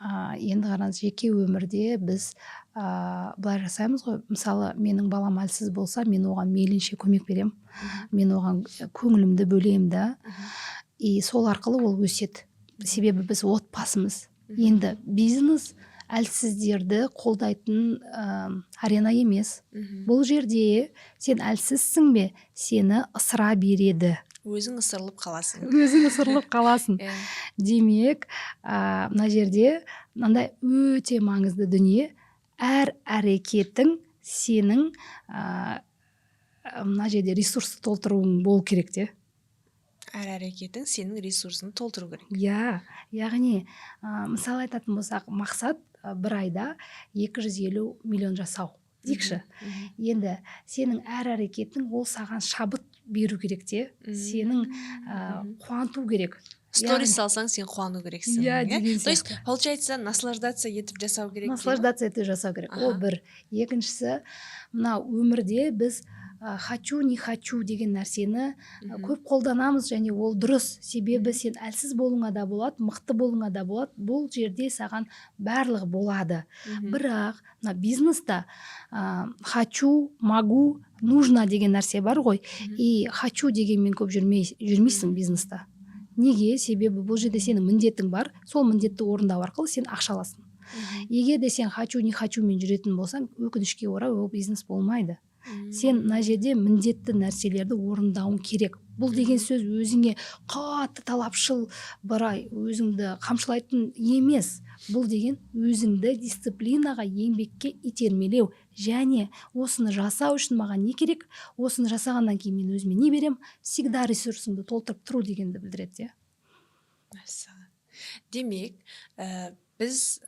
Енді қараңыз, жеке өмірде біз былай жасаймыз ғой. Мысалы, менің балам әлсіз болса, мен оған мейлінше көмек беремін, мен оған көңілімді бөлемін да, и сол арқылы ол өседі, себебі біз отбасымыз. Енді бизнес әлсіздерді қолдайтын арена емес. Бұл жерде сен әлсізсің бе, сені ысыра береді. Өзің ысырылып қаласың. Өзің ысырылып қаласың. Демек, мына жерде мынандай өте маңызды дүние: әр әрекетің сенің мына жерде ресурсты толтыруың болу керек те. Әр әрекетің сенің ресурсыңды толтыру керек. Иә, яғни мысалы айтатын болсақ, мақсат бір айда 250 миллион жасау дейікші. Енді сенің әр әрекетің ол саған шабыт беру керек те, сенің қуанту керек. Сторис салсаң, сен қуану керексің. Иә, деген То есть сияқты. получается, наслаждаться етіп жасау керек дейді ма? Наслаждаться етіп жасау керек, ол бір. Екіншісі, мына өмірде біз хочу, не хочу деген нәрсені көп қолданамыз және ол дұрыс, себебі сен әлсіз болуыңа да болады, мықты болуыңа да болады, бұл жерде саған барлығы болады. Бірақ мына бизнеста хочу, могу, нужно деген нәрсе бар ғой. И хочу дегенмен көп жүрмейсің бизнеста. Неге? Себебі бұл жерде сенің міндетің бар, сол міндетті орындау арқылы сен ақша аласың. Егер де сен хочу, не хочу мен жүретін болсаң, өкінішке орай, ол бизнес болмайды. Сен мына жерде міндетті нәрселерді орындауың керек. Бұл деген сөз өзіңе қатты талапшыл, былай өзіңді қамшылайтын емес. Бұл деген өзіңді дисциплинаға, еңбекке итермелеу. Және осыны жасау үшін маған не керек, осыны жасағаннан кейін мен өзіме не беремін, всегда ресурсыңды толтырып тұру дегенді білдіреді, иә. Мәссаған! Демек, біз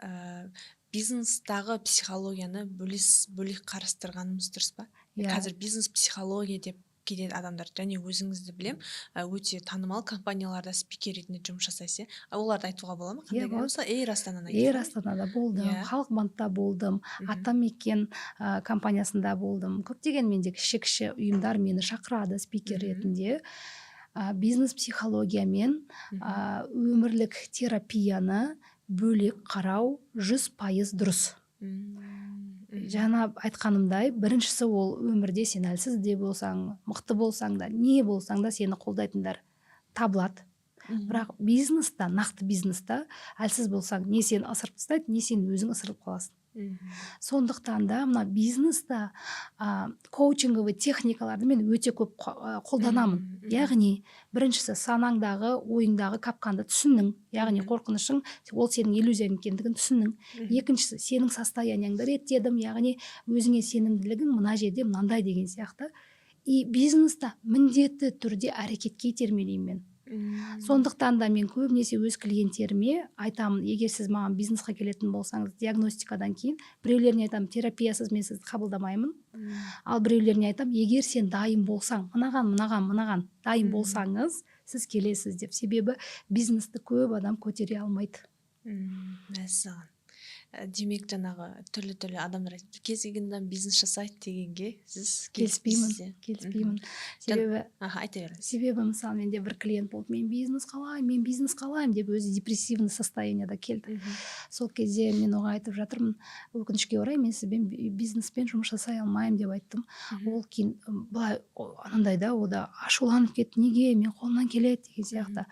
бизнестағы психологияны бөлек қарастырғанымыз дұрыс па? Иә. Қазір бизнес психология деп келеді адамдар. Және өзіңізді білем, өте танымал компанияларда спикер ретінде жұмыс жасайсыз, иә. Оларды айтуға бола ма? Иә, қандай? болады. Мысалы, Эйр Астананы. Эйр Астанада болдым, Халық банкта болдым, Атамекен компаниясында болдым. Көптеген менде кіші кіші ұйымдар мені шақырады спикер ретінде. Бизнес психология мен өмірлік терапияны бөлек қарау 100% дұрыс. Жаңа айтқанымдай, біріншісі, ол өмірде сен әлсіз де болсаң, мықты болсаң да, не болсаң да, сені қолдайтындар табылады. Бірақ бизнеста, нақты бизнеста әлсіз болсаң, не сені ысырып тастайды, не сен өзің ысырылып қаласың. Сондықтан да мына бизнеста коучинговый техникаларды мен өте көп қолданамын. Яғни біріншісі, санаңдағы, ойыңдағы капканды түсіндің, яғни қорқынышың ол сенің иллюзияң екендігін түсіндің. Екіншісі, сенің состояниеңді реттедім, яғни өзіңе сенімділігің мына жерде мынандай деген сияқты. И бизнеста міндетті түрде әрекетке итермелеймін мен. Сондықтан да мен көбінесе өз клиенттеріме айтамын: егер сіз маған бизнесқа келетін болсаңыз, диагностикадан кейін біреулеріне айтамын: терапиясыз мен сізді қабылдамаймын. Ал біреулеріне айтамын: егер сен дайын болсаң, мынаған, мынаған, мынаған дайын болсаңыз, сіз келесіз деп. Себебі бизнесті көп адам көтере алмайды. Мәссаған! Демек, жаңағы түрлі түрлі адамдар айтады, кез келген адам бизнес жасайды дегенге сіз Келіспеймін. келіспейсіз, иә? Келіспеймін, себебі Аха, айта беріңіз. Себебі, мысалы, менде бір клиент болды: «Мен бизнес қалаймын, мен бизнес қалаймын», – деп, өзі депрессивный состояниеда келді. Сол кезде мен оған айтып жатырмын: «Өкінішке орай, мен сізбен бизнеспен жұмыс жасай алмаймын», – деп айттым. Ол кейін былай анандай да, о да ашуланып кетті: «Неге, мен қолымнан келеді», – деген сияқты.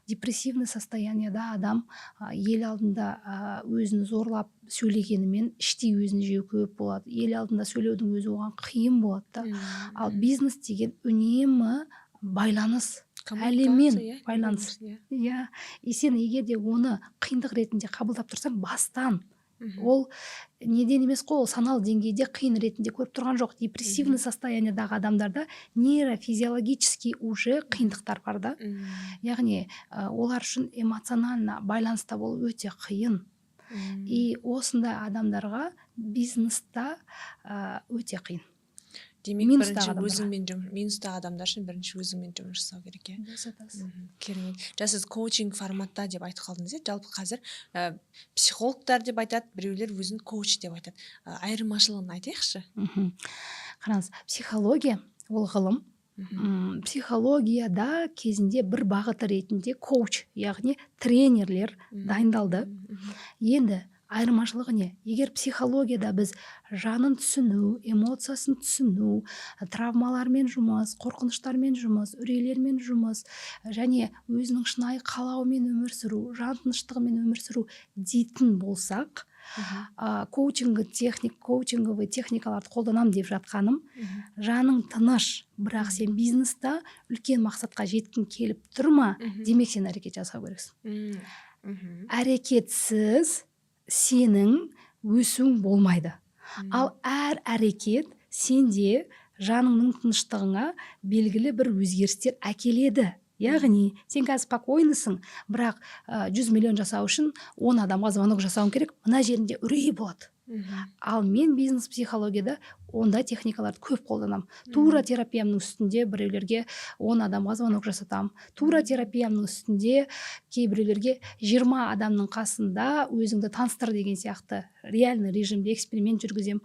Депрессивный состояниеда адам ел алдында өзін зорлап сөйлегенімен, іштей өзін жеу көп болады. Ел алдында сөйлеудің өзі оған қиын болады да. Ал бизнес деген үнемі байланыс, әлеммен Коммуникация, иә, байланыс. Иә. Иә, и сен егер де оны қиындық ретінде қабылдап тұрсаң бастан, ол неден емес қой, ол саналы деңгейде қиын ретінде көріп тұрған жоқ. Депрессивный состояниедағы адамдарда нейрофизиологический уже қиындықтар бар да. Яғни олар үшін эмоционально байланыста болу өте қиын. И осындай адамдарға бизнеста өте қиын. Демек, Минустағы бірінші адамдарға. өзіңмен минустағы адамдар үшін бірінші өзіңмен жұмыс жасау керек, иә? Дұрыс айтасыз. Керемет. Жаңа сіз коучинг форматта деп айтып қалдыңыз, иә. Жалпы қазір психологтар деп айтады, біреулер өзін коуч деп айтады. Айырмашылығын айтайықшы. Қараңыз, психология ол ғылым. Психологияда кезінде бір бағыты ретінде коуч, яғни тренерлер дайындалды. Енді айырмашылығы не? Егер психологияда біз жанын түсіну, эмоциясын түсіну, травмалармен жұмыс, қорқыныштармен жұмыс, үрейлермен жұмыс және өзінің шынайы қалауымен өмір сүру, жан тыныштығымен өмір сүру дейтін болсақ, коучинговый техникаларды қолданамын деп жатқаным, жаның тыныш, бірақ сен бизнеста үлкен мақсатқа жеткің келіп тұр ма? Демек, сен әрекет жасау керексің. Әрекетсіз сенің өсуің болмайды. Ал әр әрекет сенде жаныңның тыныштығыңа белгілі бір өзгерістер әкеледі. Яғни сен қазір спокойныйсың, бірақ 100 миллион жасау үшін 10 адамға звонок жасауың керек, мына жерінде үрей болады. Ал мен бизнес психологияда ондай техникаларды көп қолданамын. Тура терапиямның үстінде біреулерге 10 адамға звонок жасатамын, тура терапиямның үстінде кейбіреулерге 20 адамның қасында өзіңді таныстыр деген сияқты реальный режимде эксперимент жүргіземін.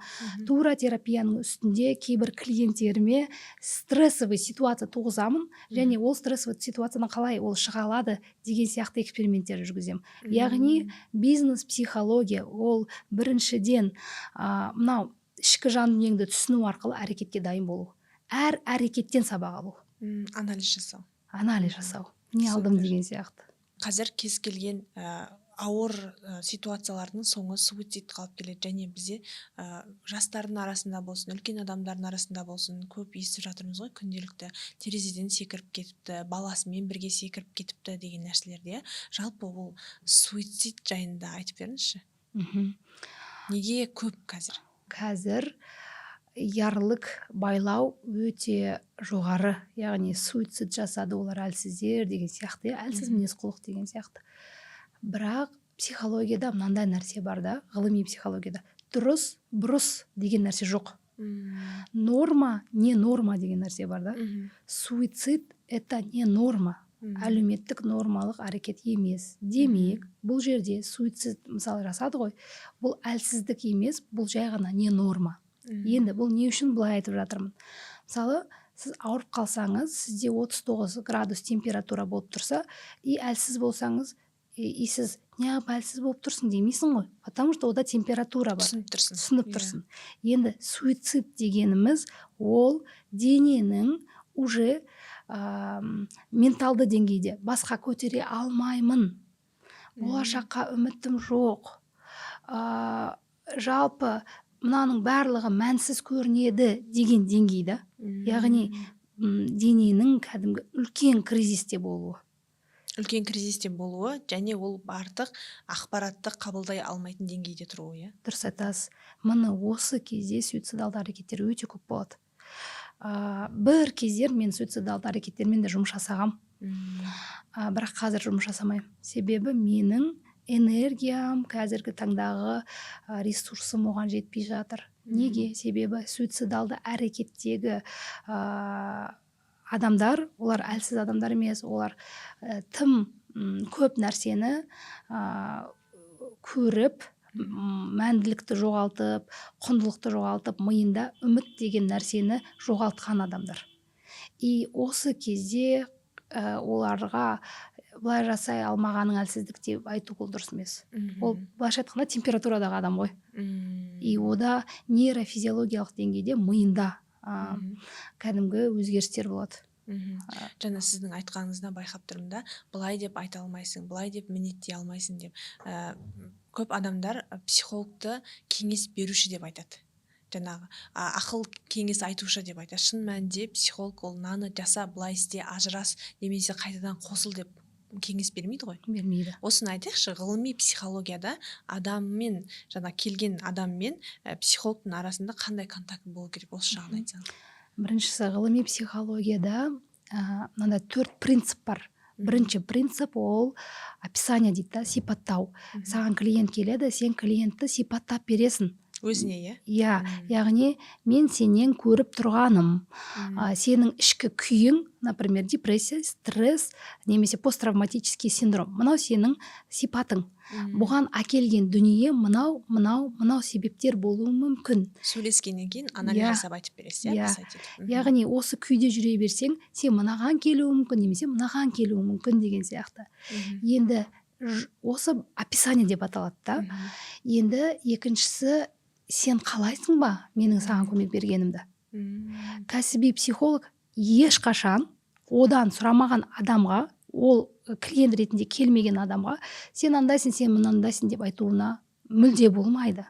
Тура терапияның үстінде кейбір клиенттеріме стрессовый ситуация туғызамын және ол стрессовый ситуациядан қалай ол шыға алады деген сияқты эксперименттер жүргіземін. Яғни бизнес психология ол біріншіден мынау ішкі жан дүниеңді түсіну арқылы әрекетке дайын болу, әр әрекеттен сабақ алу. Анализ жасау. Анализ жасау, не алдым Супер. деген сияқты. Қазір кез келген Ауыр ситуациялардың соңы суицидқа алып келеді. Және бізде жастардың арасында болсын, үлкен адамдардың арасында болсын, көп естіп жатырмыз ғой күнделікті: терезеден секіріп кетіпті, баласымен бірге секіріп кетіпті деген нәрселерді, иә. Жалпы, ол суицид жайында айтып беріңізші. Неге көп қазір? Қазір ярлык байлау өте жоғары, яғни суицид жасады, олар әлсіздер деген сияқты, иә, әлсіз мінез құлық деген сияқты. Бірақ психологияда мынандай нәрсе бар да: ғылыми психологияда дұрыс, бұрыс деген нәрсе жоқ. Норма, не норма деген нәрсе бар да. Суицид — это не норма, әлеуметтік нормалық әрекет емес. Демек, бұл жерде суицид, мысалы, жасады ғой, бұл әлсіздік емес, бұл жай ғана не норма. Енді бұл не үшін былай айтып жатырмын? Мысалы, сіз ауырып қалсаңыз, сізде 39 градус температура болып тұрса и әлсіз болсаңыз, и сіз «Неғып әлсіз болып тұрсың?» демейсің ғой, потому что онда температура бар. Түсініп тұрсың. Түсініп тұрсың. Енді суицид дегеніміз — ол дененің уже менталды деңгейде басқа көтере алмаймын, болашаққа үмітім жоқ, жалпы мынаның барлығы мәнсіз көрінеді деген деңгей да. Яғни дененің кәдімгі үлкен кризисте болуы. Үлкен кризисте болуы және ол артық ақпаратты қабылдай алмайтын деңгейде тұруы, иә? Дұрыс айтасыз. Міне, осы кезде суицидалды әрекеттер өте көп болады. Бір кездер мен суицидалды әрекеттермен де жұмыс жасағам, бірақ қазір жұмыс жасамаймын, себебі менің энергиям, қазіргі таңдағы ресурсым оған жетпей жатыр. Неге? Себебі суицидалды әрекеттегі адамдар, олар әлсіз адамдар емес, олар тым көп нәрсені көріп, мәнділікті жоғалтып, құндылықты жоғалтып, миында үміт деген нәрсені жоғалтқан адамдар. И осы кезде оларға былай жасай алмағаның әлсіздік деп айту, ол дұрыс емес. Ол, былайша айтқанда, температурадағы адам ғой. И онда нейрофизиологиялық деңгейде миында кәдімгі өзгерістер болады. Жаңа сіздің айтқаныңыздан байқап тұрмын да, былай деп айта алмайсың, былай деп мінеттей алмайсың деп. Көп адамдар психологты кеңес беруші деп айтады, жаңағы ақыл кеңес айтушы деп айтады. Шын мәнінде психолог ол мынаны жаса, былай істе, ажырас немесе қайтадан қосыл деп кеңес бермейді ғой. Бермейді. Осыны айтайықшы: ғылыми психологияда адаммен, жаңа келген адаммен психологтың арасында қандай контакт болу керек? Осы жағын айтсаңыз. Біріншісі, ғылыми психологияда мынандай төрт принцип бар. Бірінші принцип — ол описание дейді да, сипаттау. Саған клиент келеді, сен клиентті сипаттап бересің. Өзіне, иә? Иә. Яғни мен сенен көріп тұрғаным, сенің ішкі күйің, например, депрессия, стресс немесе посттравматический синдром, мынау сенің сипатың. Бұған әкелген дүние мынау, мынау, мынау себептер болуы мүмкін. Сөйлескеннен кейін анализ жасап айтып бересіз, иә? Иә. Описать етіп. Яғни осы күйде жүре берсең, сен мынаған келуі мүмкін немесе мынаған келуі мүмкін деген сияқты. Енді осы описание деп аталады да. Енді екіншісі: сен қалайсың ба менің саған көмек бергенімді? Кәсіби психолог ешқашан одан сұрамаған адамға, ол клиент ретінде келмеген адамға «Сен андайсың, сен мынандайсың» деп айтуына мүлде болмайды.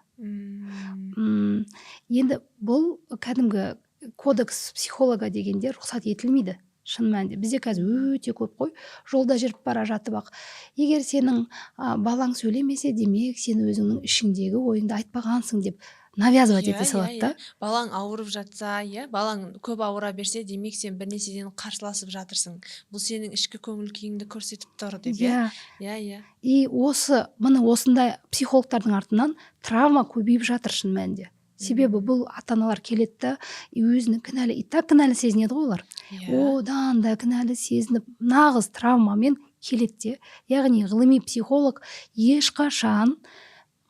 Енді бұл кәдімгі кодекс психолога дегенде рұқсат етілмейді. Шын мәнінде, бізде қазір өте көп қой, жолда жүріп бара жатып ақ «Егер сенің балаң сөйлемесе, демек, сен өзіңнің ішіңдегі ойыңды айтпағансың» деп навязывать ете салады да. Балаң ауырып жатса, иә, балаң көп ауыра берсе, демек, сен бір нәрседен қарсыласып жатырсың, бұл сенің ішкі көңіл күйіңді көрсетіп тұр деп, иә. Иә. иә иә И осы, міне, осындай психологтардың артынан травма көбейіп жатыр шын мәнінде, себебі бұл ата аналар келеді да и өзін кінәлі, и так кінәлі сезінеді ғой олар. Одан да кінәлі сезініп, нағыз травмамен келеді де. Яғни ғылыми психолог ешқашан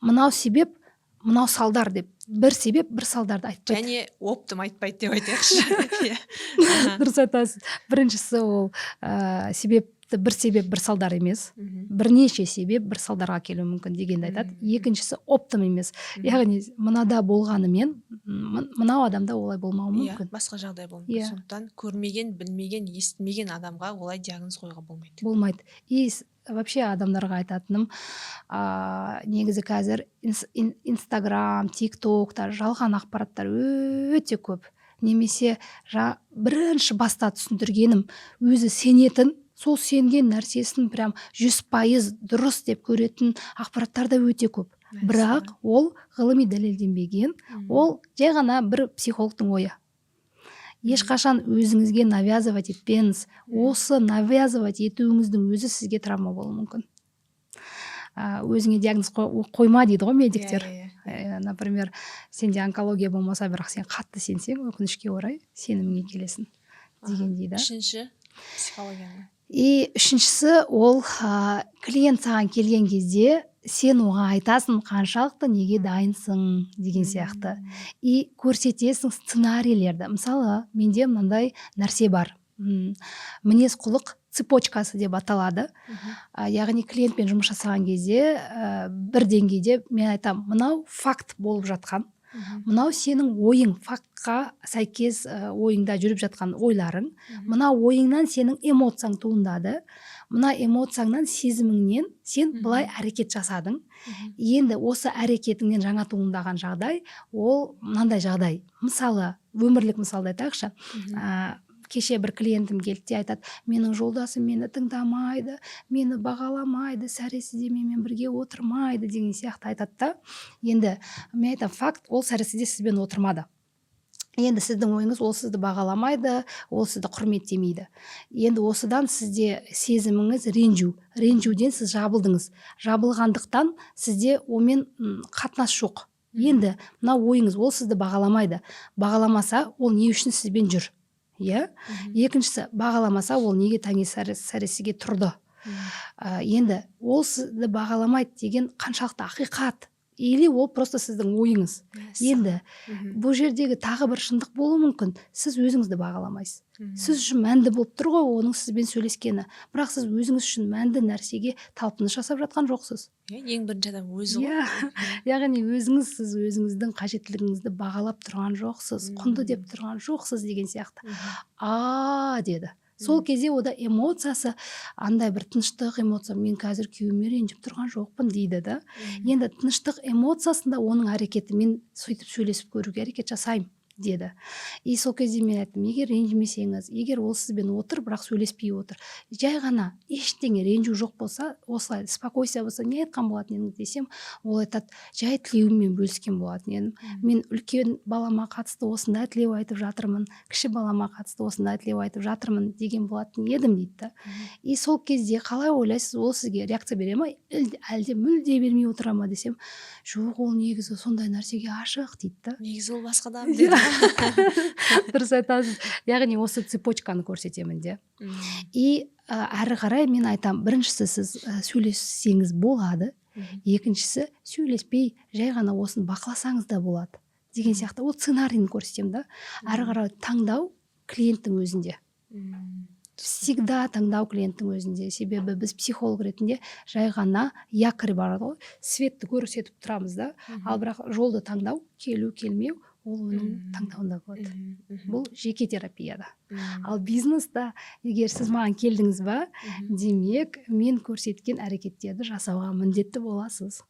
мынау себеп, мынау салдар деп, бір себеп, бір салдарды айтпайды. Және оптом айтпайды деп айтайықшы, иә. Дұрыс айтасыз. Біріншісі, ол себепті бір себеп, бір салдар емес, бірнеше себеп бір салдарға келуі мүмкін дегенді айтады. Екіншісі, оптом емес, яғни мынада болғанымен, мынау адамда олай болмауы мүмкін. Басқа жағдай болуы мүмкін. Сондықтан көрмеген, білмеген, естімеген адамға олай диагноз қоюға болмайды. Болмайды. И Вообще адамдарға айтатыным, негізі қазір Инстаграм, Тик Токта жалған ақпараттар өте көп. Немесе бірінші баста түсіндіргенім, өзі сенетін, сол сенген нәрсесін прям 100% дұрыс деп көретін ақпараттар да өте көп. Бірақ ол ғылыми дәлелденбеген, ол жай ғана бір психологтың ойы. Ешқашан өзіңізге навязывать етпеңіз. Осы навязывать етуіңіздің өзі сізге травма болуы мүмкін. Өзіңе диагноз қойма дейді ғой медиктер. Иә, иә, Э, например сенде онкология болмаса, бірақ сен қатты сенсең, өкінішке орай, сеніміңе келесің дегендей да. Үшінші психологияның. И үшіншісі ол клиент саған келген кезде сен оған айтасың, қаншалықты неге дайынсың деген сияқты, и көрсетесің сценарийлерді. Мысалы, менде мынандай нәрсе бар, мінез құлық цепочкасы деп аталады. Яғни клиентпен жұмыс жасаған кезде бір деңгейде мен айтамын: мынау факт болып жатқан, мынау сенің ойың, фактқа сәйкес ойыңда жүріп жатқан ойларың, мына ойыңнан сенің эмоцияң туындады, мына эмоцияңнан, сезіміңнен сен былай әрекет жасадың. Енді осы әрекетіңнен жаңа туындаған жағдай ол мынандай жағдай. Мысалы, өмірлік мысалды айтайықшы. Кеше бір клиентім келді де айтады: «Менің жолдасым мені тыңдамайды, мені бағаламайды, сәресіде менімен бірге отырмайды», — деген сияқты айтады да. Енді мен айтамын: факт, ол сәресіде сізбен отырмады. Енді сіздің ойыңыз, ол сізді бағаламайды, ол сізді құрметтемейді. Енді осыдан сізде сезіміңіз ренжу, ренжуден сіз жабылдыңыз, жабылғандықтан сізде онымен қатынас жоқ. Енді мына ойыңыз, ол сізді бағаламайды. Бағаламаса, ол не үшін сізбен жүр, иә? Екіншісі, бағаламаса, ол неге таңертең сәресіге тұрды? Енді ол сізді бағаламайды деген қаншалықты ақиқат или ол просто сіздің ойыңыз? Енді бұл жердегі тағы бір шындық болуы мүмкін: сіз өзіңізді бағаламайсыз. Сіз үшін мәнді болып тұр ғой оның сізбен сөйлескені, бірақ сіз өзіңіз үшін мәнді нәрсеге талпыныс жасап жатқан жоқсыз. Иә, ең бірінші адам өзі ғой. Иә, яғни өзіңіз, сіз өзіңіздің қажеттілігіңізді бағалап тұрған жоқсыз, құнды деп тұрған жоқсыз деген сияқты. «А», — деді. Сол кезде ода эмоциясы андай бір тыныштық эмоция: «Мен қазір күйеуіме ренжіп тұрған жоқпын», — дейді да. Енді тыныштық эмоциясында оның әрекеті: «Мен сөйтіп сөйлесіп көруге әрекет жасаймын», — деді. И сол кезде мен айттым: егер ренжімесеңіз, егер ол сізбен отыр, бірақ сөйлеспей отыр, жай ғана ештеңе, ренжу жоқ болса, осылай спокойствие болса, не айтқан болатын едіңіз десем, ол айтады: «Жай тілеуіммен бөліскен болатын едім. Мен үлкен балама қатысты осындай тілеу айтып жатырмын, кіші балама қатысты осындай тілеу айтып жатырмын деген болатын едім», — дейді да. И сол кезде қалай ойлайсыз, ол сізге реакция бере ма, әлде мүлде бермей отыра ма десем, «Жоқ, ол негізі сондай нәрсеге ашық», — дейді да. Негізі ол басқа адам деді. Дұрыс айтасыз. Яғни осы цепочканы көрсетемін де. И әрі қарай мен айтамын: біріншісі, сіз сөйлессеңіз болады, екіншісі, сөйлеспей жай ғана осыны бақыласаңыз да болады деген сияқты. Ол сценарийін көрсетемін да. Әрі қарай таңдау клиенттің өзінде. Всегда таңдау клиенттің өзінде, себебі біз психолог ретінде жай ғана якорь бар ғой, светті көрсетіп тұрамыз да. Ал бірақ жолды таңдау, келу келмеу ол оның таңдауында болады. Мгм, мхм. Бұл жеке терапияда. Ал бизнеста егер сіз маған келдіңіз ба, демек, мен көрсеткен әрекеттерді жасауға міндетті боласыз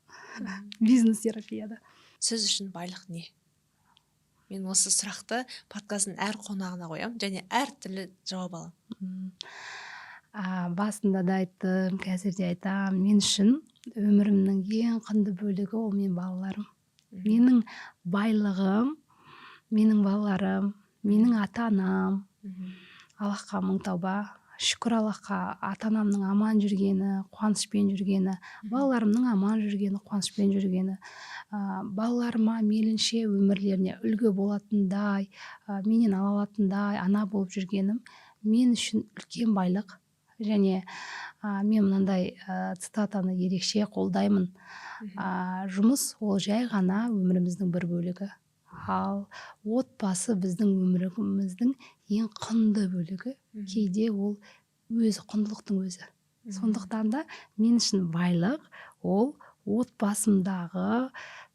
бизнес терапияда. Сіз үшін байлық не? Мен осы сұрақты подкасттың әр қонағына қоямын және әртүрлі жауап аламын. Басында да айттым, қазір де айтамын: мен үшін өмірімнің ең құнды бөлігі ол менің балаларым. Менің байлығым — менің балаларым, менің ата анам. Аллахқа мың тауба, шүкір Аллахқа, ата анамның аман жүргені, қуанышпен жүргені, балаларымның аман жүргені, қуанышпен жүргені, балаларыма мейлінше өмірлеріне үлгі болатындай, менен ала алатындай ана болып жүргенім мен үшін үлкен байлық. Және мен мынандай цитатаны ерекше қолдаймын: жұмыс ол жай ғана өміріміздің бір бөлігі, ал отбасы біздің өміріміздің ең құнды бөлігі. Кейде ол өзі құндылықтың өзі. Сондықтан да мен үшін байлық ол отбасымдағы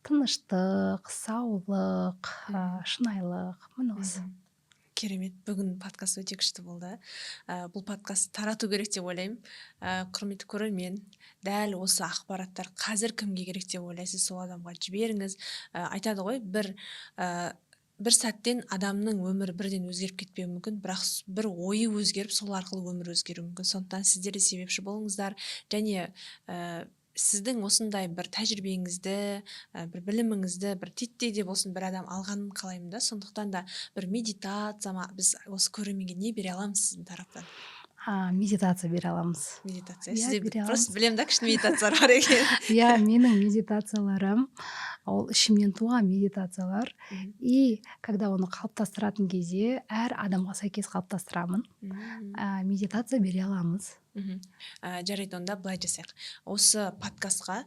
тыныштық, саулық, шынайылық, міне осы. Керемет, бүгін подкаст өте күшті болды. Бұл подкастты тарату керек деп ойлаймын. Құрметті көрермен, дәл осы ақпараттар қазір кімге керек деп ойлайсыз, сол адамға жіберіңіз. Айтады ғой, бір сәттен адамның өмірі бірден өзгеріп кетпеуі мүмкін, бірақ бір ойы өзгеріп, сол арқылы өмір өзгеруі мүмкін. Сондықтан сіздер де себепші болыңыздар және сіздің осындай бір тәжірибеңізді, бір біліміңізді бір титтей де болсын бір адам алғанын қалаймын да. Сондықтан да бір медитация ма, біз осы көрерменге не бере аламыз сіздің тараптан? Медитация бере аламыз. Медитация? Иә, Сізде бере просто аламыз. Білемін да, күшті медитациялар бар екен. Иә, менің медитацияларым ол ішімнен туған медитациялар. И когда оны қалыптастыратын кезде, әр адамға сәйкес қалыптастырамын. Медитация бере аламыз. Жарайды, онда былай жасайық: осы подкастқа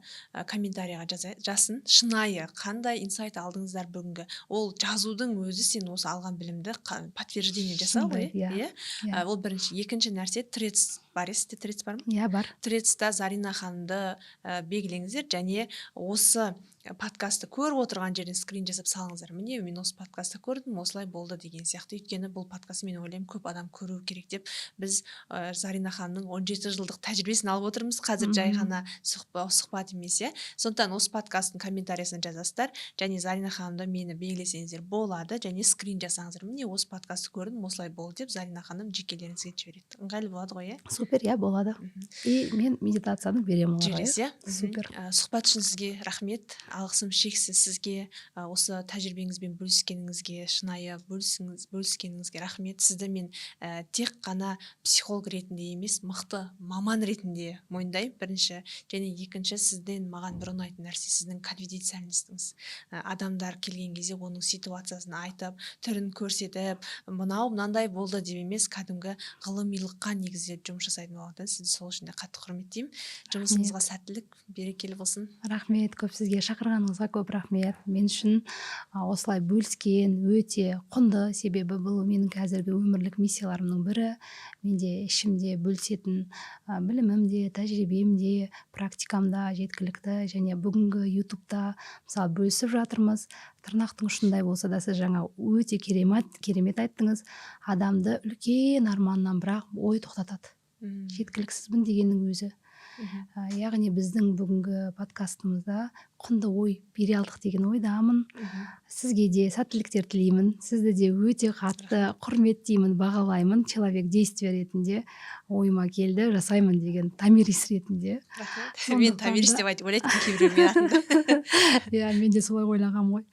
комментарийға жазсын шынайы қандай инсайт алдыңыздар бүгінгі. Ол жазудың өзі сен осы алған білімді подтверждение жасау ғой. Шынында, иә. Иә. Иә. Ол бірінші. Екінші нәрсе, Тредс бар, иә? Сізде Тредс бар ма? Иә, бар. Тредста Зарина ханымды белгілеңіздер және осы подкастты көріп отырған жерден скрин жасап салыңыздар: «Міне, мен осы подкастты көрдім, осылай болды» деген сияқты. Өйткені бұл подкастты, мен ойлаймын, көп адам көру керек деп. Біз Зарина ханымның 17 жылдық тәжірибесін алып отырмыз қазір, жай ғана сұхбат емес, иә. Сондықтан осы подкасттың комментариясына жазасыздар және Зарина ханымды, мені белгілесеңіздер болады және скрин жасаңыздар: «Міне, осы подкастты көрдім, осылай болды» деп. Зарина ханым жекелеріңізге жібереді, ыңғайлы болады ғой, иә? Супер, иә, болады. И мен медитацияны беремін оларға. Жібересіз, Иә. иә. Супер. Сұхбат үшін сізге рахмет, алғысым шексіз сізге. Осы тәжірибеңізбен бөліскеніңізге, шынайы бөліскеніңізге рахмет. Сізді мен тек қана психолог ретінде емес, мықты маман ретінде мойындаймын бірінші. Және екінші, сізден маған бір ұнайтын нәрсе — сіздің конфиденциальность іңіз. Адамдар келген кезде оның ситуациясын айтып, түрін көрсетіп, мынау мынандай болды деп емес, кәдімгі ғылымилыққа негізделіп жұмыс жасайтын болғандықтан, сізді сол үшін де қатты құрметтеймін. Жұмысыңызға сәттілік, берекелі болсын. Рахмет көп сізге, шақырғаныңызға көп рахмет. Мен үшін осылай бөліскен өте құнды, себебі бұл менің қазіргі өмірлік миссияларымның бірі. Менде ішімде бөлісетін білімім де, тәжірибем де, практикам да жеткілікті. Және бүгінгі Ютубта, мысалы, бөлісіп жатырмыз, тырнақтың ұшындай болса да. Сіз жаңа өте керемет керемет айттыңыз: адамды үлкен арманнан бірақ ой тоқтатады, жеткіліксізбін дегеннің өзі. Яғни біздің бүгінгі подкастымызда құнды ой бере алдық деген ойдамын. Сізге де сәттіліктер тілеймін, сізді де өте қатты құрметтеймін, бағалаймын. Человек действия ретінде, ойыма келді, жасаймын деген Томирис ретінде. Рахмет. Мен Сондықтан Томирис деп айтып ойлайтынмын кейбіреу менің атымды. Иә, мен де солай ойлағанмын ғой.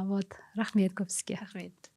Вот, рахмет көп сізге. Рахмет.